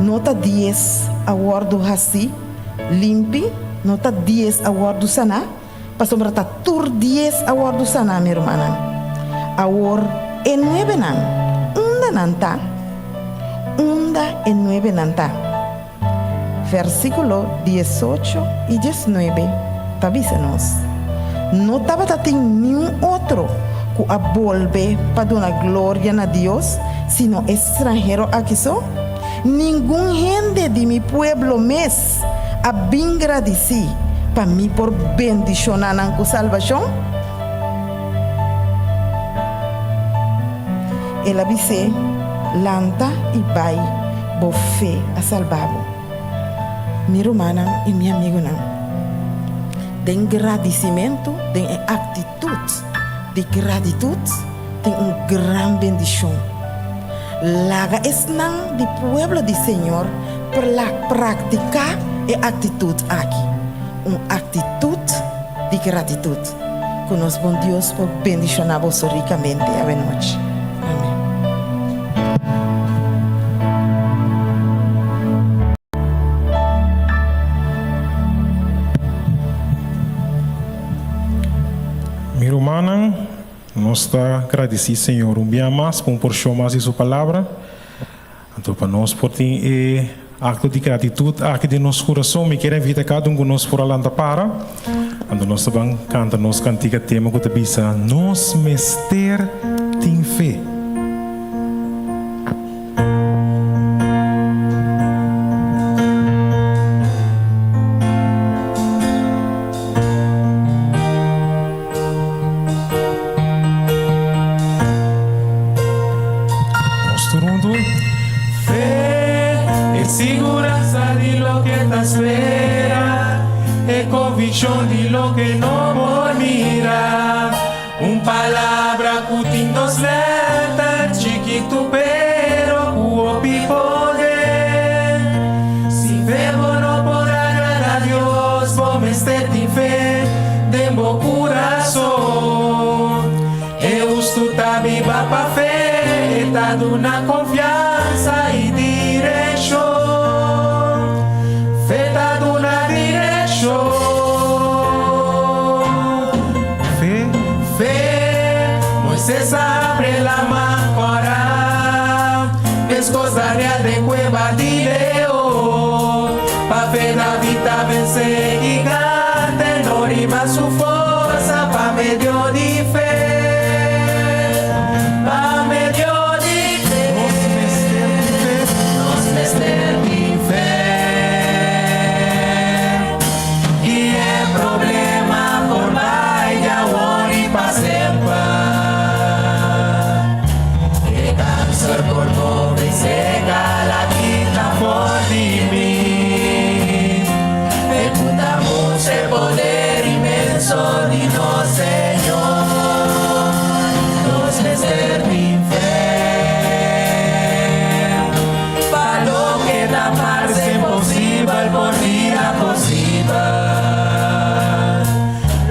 No ta dies a wòrdu hasí limpi? No ta dies a wòrdu saná? Pasobra ta tur dies a wòrdu saná, mi rumannan. Awor e nuebenan, unda nan ta? Unda e nuebenan ta? Versíkulo diesocho i diesnuebe ta bisa nos, No tabata tin niun otro ku a bolbe pa duna gloria na Dios sino e stranhero aki so? Ningun hende di mi pueblo mes a bin gradisí pa mi por bendishoná nan ku salbashon? El a bis'é, Lanta i bai, bo fe a salba bo. Mi rumannan i mi amigunan, den gradisimentu, den e aktitut di gratitut, tin un gran bendishon. Laga esnan di pueblo di Señor praktiká e aktitut aki, un aktitut di gratitut. Ku nos bon Dios por bendishoná boso rikamente awenochi. Amèn. Rumannan, nos ta gradisí Señor un bia mas pa un porshon mas di Su Palabra. Anto pa nos por tin e akto di gratitut aki den nos kurason, mi kier a invita kada un ku nos por a lanta para. Anto nos ta ban kanta nos kantika tema ku ta bisa, Nos mester tin fe. Nos tur huntu. Fe e siguransa di loke ta spera, e konvikshon di loke no por mira. Un palabra ku tin dos lèter, chikitu pero ku hopi poder. Sin fe bo no por agrada Dios, bo mester tin fe den bo kurason. E hustu ta biba pa fe, e ta duna konfiansa i direkshon. Fe ta duna direkshon. Fe. Fe, Moises a abre laman kòrá, meskos Daniel den kueba di leon. Pa fe David ta vense gigante, no riba su forsa, pa medio di fe, pa medio di fe. Nos mester tin fe. Nos mester tin fe. I e problema por bai di awor i pa semper. E kanser por move i seka la kita for di mi. Fe ku ta mustra e poder inmenso di nos Señor. Nos mester tin fe pa loke ta parse imposibel por bira posibel.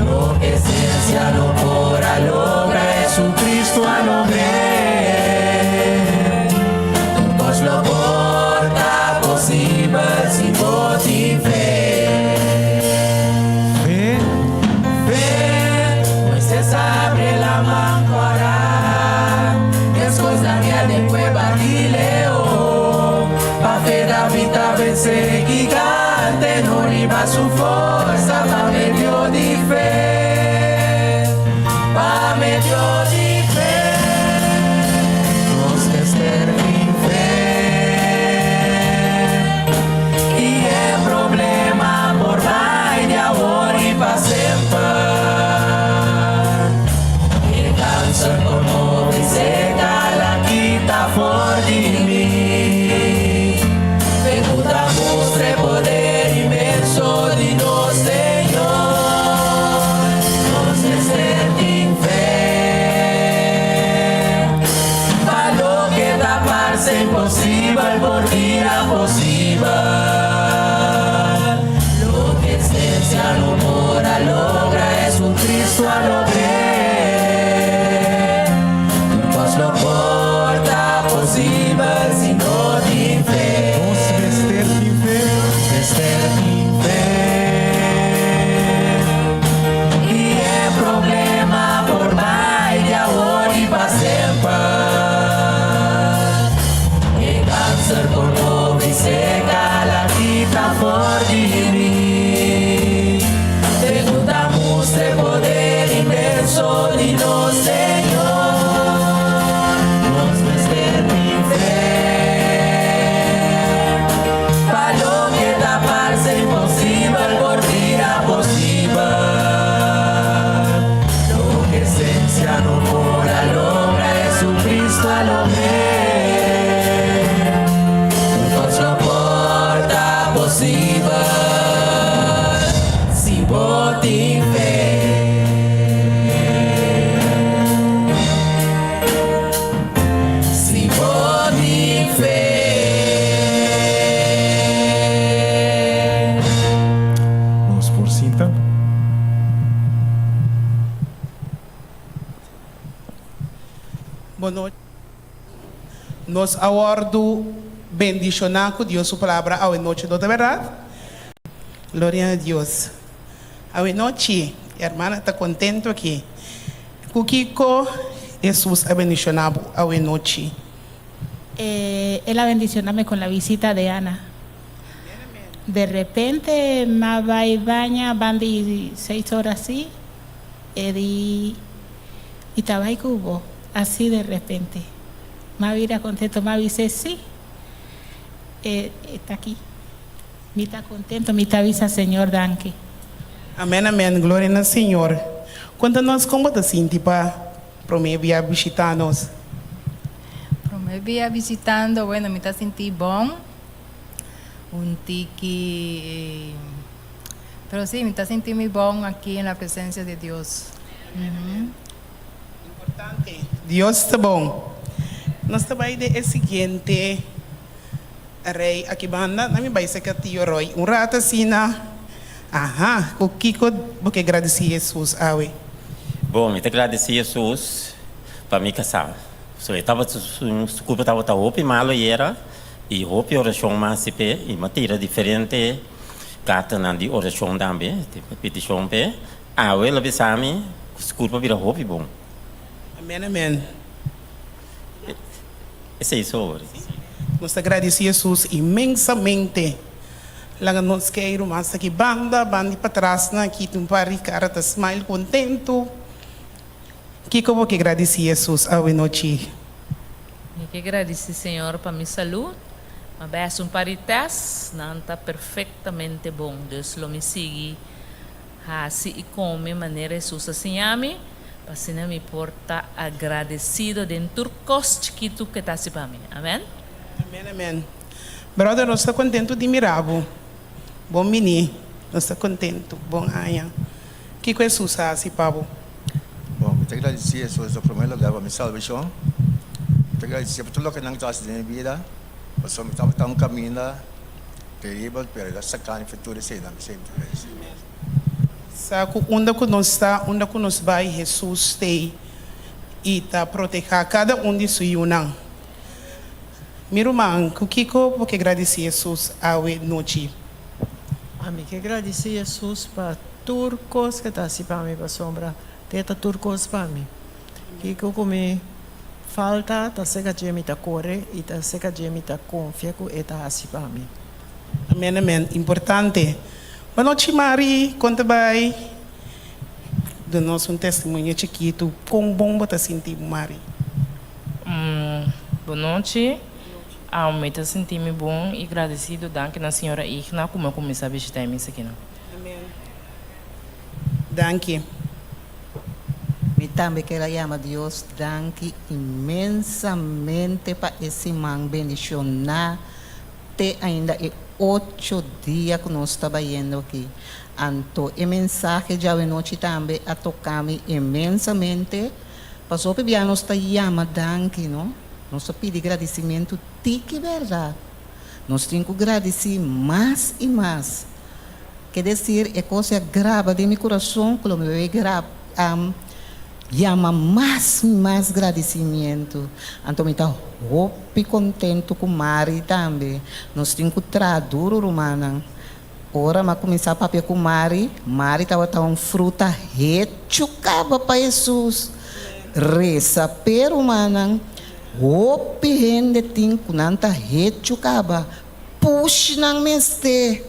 Loke siensia no por a logra, Jesucristo a logr'é. Tur kos lo por ta posibel si bo tin fe. Fe. Fe, Moises a abre laman kòrá, meskos Daniel den kueba di leon. Pa fe David a vense gigante, no riba su forsa, pa medio di fe, pa medio di fe. Nos mester tin fe. I e problema por bai di awor i pa semper. E kanser por move i seka la kita for di mi. Fe ku ta mustra e poder inmenso di nos Señor. Nos mester tin fe. Pa loke ta parse imposibel por bira posibel. Loke siensia no por a logra, Jesucristo a logr'é. Tur kos lo por ta posibel si nos tin fe. Nos mester tin fe. Mester tin fe. I e problema por bai di awor i pa semper. E kanser por move i seka la kita for di mi. Fe ku ta mustra e poder inmenso di nos Señor. Nos mester tin fe. Pa loke ta parse imposibel por bira posibel. Loke siensia no por a logra, Jesucristo a logr'é. Tur kos lo por ta posibel si bo tin fe. Si bo tin fe. Nos por sinta. Bon nochi. Nos a wòrdu bendishoná ku Dios su palabra awe nochi, no ta bèrdat? Gloria na Dios. Awe nochi, e hermana ta kontentu aki. Ku kiko Hesus a bendishoná bo awe nochi? El a bendishoná mi ku la visita di Ana. Di repente, m'a bai baña, banda di 6 or asina, e di, mi ta bai ku bo, asina di repente. M'a bira kontentu, m'a bisa sí, ta aki. Mi ta kontentu, mi ta bisa Señor danki. Amèn, amèn. Gloria na Señor. Konta nos kon bo ta sinti pa promé bia bishitá nos. Promé bia bishitando, bueno, mi ta sinti bon. Un tiki, pero sí, mi ta sinti mi bon aki den presensia di Dios. Importante. Dios ta bon. Nos ta bai den e siguiente rei aki banda, na mi bai serka tio Roy. Un ratu asina. Aha, ku kiko bo ke gradisí Hesus awe? Bon, mi ta gradisí Hesus pa mi kasá. So, e tabata su kurpa tabata hopi malu ayera i hopi orashon mas p'e i m'a tira diferente kartanan di orashon tambe, petishon p'e. Awe el a bisa mi su kurpa bira hopi bon. Amèn, amèn. Esei sobre. Nos ta gradisí Hesus inmensamente. Laga nos ke mas aki banda, banda patras na aki un par di kara ta smile kontentu. Kiko bo ke gradisí Hesus awe nochi? Mi ke gradisí Señor pa mi salú. M'a bai un par di test, nan ta perfektamente bon. Dus lo mi sigui hasi i kome manera Hesus a siña mi, pa asina mi por ta agradesido den tur kos chikitu ku ta hasi pa mi. Amèn. Amèn, amèn. Brother, nos ta kontentu di mira bo. Bon bini, nos ta kontentu. Bon aña. Kiko Hesus a hasi pa bo? Bon, mi ta gradisí Hesus na promé lugá pa mi salbashon. Mi ta gradisí pa tur loke nan a hasi den mi bida. Pasobra mi tabata un kaminda teribel, pero el a saka mi for tur eseinan. P'esei mi ta gradisí. Sa ku unda ku nos ta, unda ku nos bai, Hesus t'ei i ta protehá kada un di su yunan. Mi ruman, ku kiko bo ke gradisí Hesus awe nochi? Ami ke gradisí Hesus pa tur kos ku ta hasi pa mi, pasobra e ta tur kos pa mi. Kiko ku mi falta, ta serka dje mi ta kore i ta serka dje mi ta konfia ku e ta hasi pa mi. Amèn, amèn. Importante. Bon nochi, Mari. Kon ta bai? Duna nos un testimonio chikitu. Kon bon bo ta sinti, Mari? Bon nochi. Mi ta sinti mi bon i gradesido. Danki na señora Igna ku m'a kuminsá bishitá mi aki. Amèn. Danki. Mi tambe ke yama Dios danki inmensamente pa e siman bendishoná te ainda e 8 dia ku nos ta bayendo aki. Anto, e mensahe djawe nochi tambe a toka mi inmensamente. Pasobra bia nos ta yama danki, no? Nos ta pidi gradisimentu tiki, berdat? Nos tin ku gradisí mas i mas. Ke desir, e kos a graba den mi kurason, ku mi bai graba, yama mas mas gradisimentu. Anto, mi ta hopi kontentu ku Mari tambe. Nos tin ku traha duru, rumannan. Ora m'a kuminsá papia ku Mari, Mari tabata un fruta hechu kaba pa Hesus. Resa p'e, rumannan. Hopi hende tin ku nan ta hechu kaba. Push nan mester.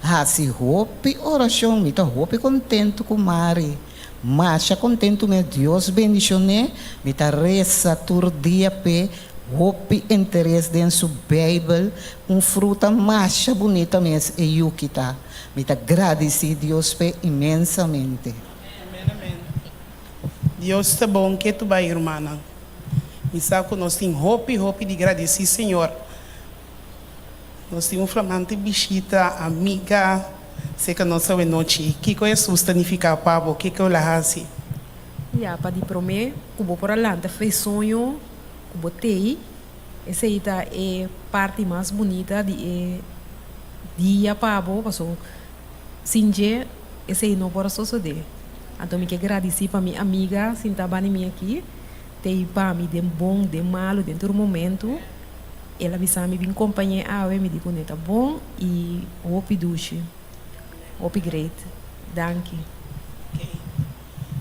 Hasi hopi orashon, mi ta hopi kontentu ku Mari. Masha kontentu mes. Dios bendishon'é. Mi ta resa tur dia p'e hopi interes den su Beibel, un fruta masha bunita mes e yu ki ta. Mi ta gradisí Dios p'e inmensamente. Amèn, amèn. Dios ta bon ku tur bai, rumannan. Mi sa ku nos tin hopi, hopi di gradisí Señor. Nos tin un flamante bishita, amiga, serka nos awe nochi. Kiko Hesus ta nifiká pa bo? Kiko el a hasi? Ya, pa di promé, ku bo por a lanta for di soño, ku bo t'ei, esei ta e parti mas bunita di e dia pa bo, paso sin dje, esei no por sosodé. Anto mi ke gradisí pa mi amiga, sintá band'i mi aki, t'ei pa mi den bon, den malu, den tur momento. El a bisa mi bin kompañ'é awe, mi di ku ta bon i hopi dushi. Hopi great. Danki.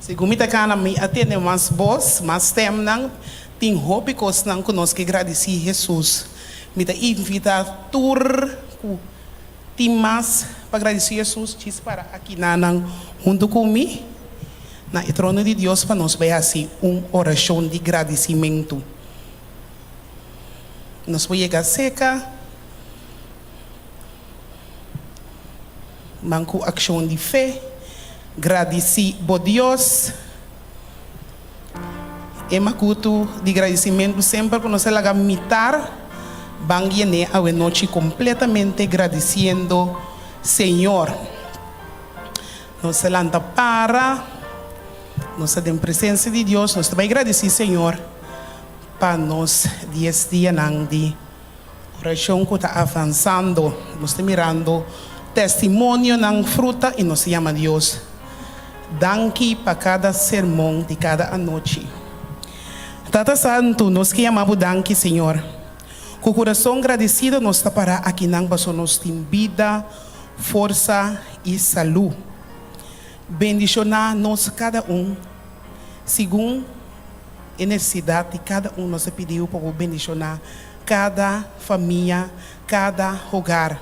Segun mi ta kana mi a tende mas bos, mas stemnan, tin hopi kosnan ku nos ke gradisí Hesus. Mi ta invitá tur ku tin mas pa gradisí Hesus djis para akinanan huntu ku mi na e trono di Dios pa nos bai hasi un orashon di gradisimentu. Nos por yega seka Man ku akshon di fe, gradisí bo Dios. E makutu di gradisimentu semper ku nos a laga mitar ban yené awenochi kompletamente gradisiendo Señor. Nos a lanta para, nos ta den presensia di Dios, nos ta bai gradisí Señor pa nos dies dianan di. Orashon ku ta avansando. Nos ta mirando testimonionan fruta i nos ta yama Dios danki pa kada sermon di kada anochi. Tata Santu, nos ke yama bo danki, Señor. Ku kurason gradisido nos ta para akinan pasobra nos tin bida, forsa i salú. Bendishoná nos kada un segun e nesesidat di kada un. Nos ta pidi bo pa bo bendishoná kada famia, kada hogar.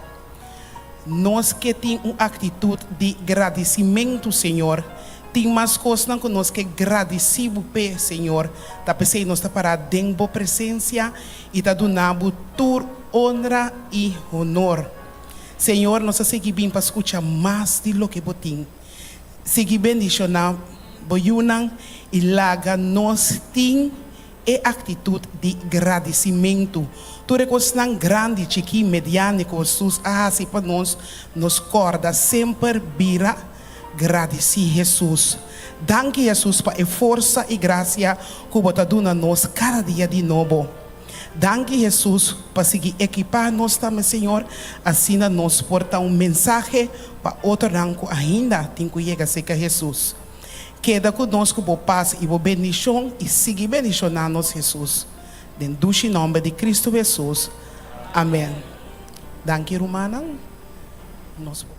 Nos ke tin un aktitut di gradisimentu, Señor. Tin mas kosnan ku nos ke gradisí Bo p'e, Señor. Ta p'esei nos ta pará den Bo presensia i ta duna Bo tur onra i honor. Señor, nos a sigui bin pa skucha mas di loke Bo tin. Sigui bendishoná Bo yunan i laga nos tin E aktitut di gradisimentu. Tur e kosnan grandi, chikí, mediano ku Hesus a hasi pa nos, nos kòrda semper bira gradisí Hesus. Danki Hesus pa e forsa i grasia ku bo ta duna nos kada dia di nobo. Danki Hesus pa sigui ekipá nos tambe Señor, asina nos por ta un mensahe pa otronan ku ainda tin ku yega serka Hesus. Keda ku nos ku bo pas i bo bendishon i sigui bendishoná nos Hesus. Den dushi nòmber di Kristu Hesus. Amèn. Danki rumannan. Nos por.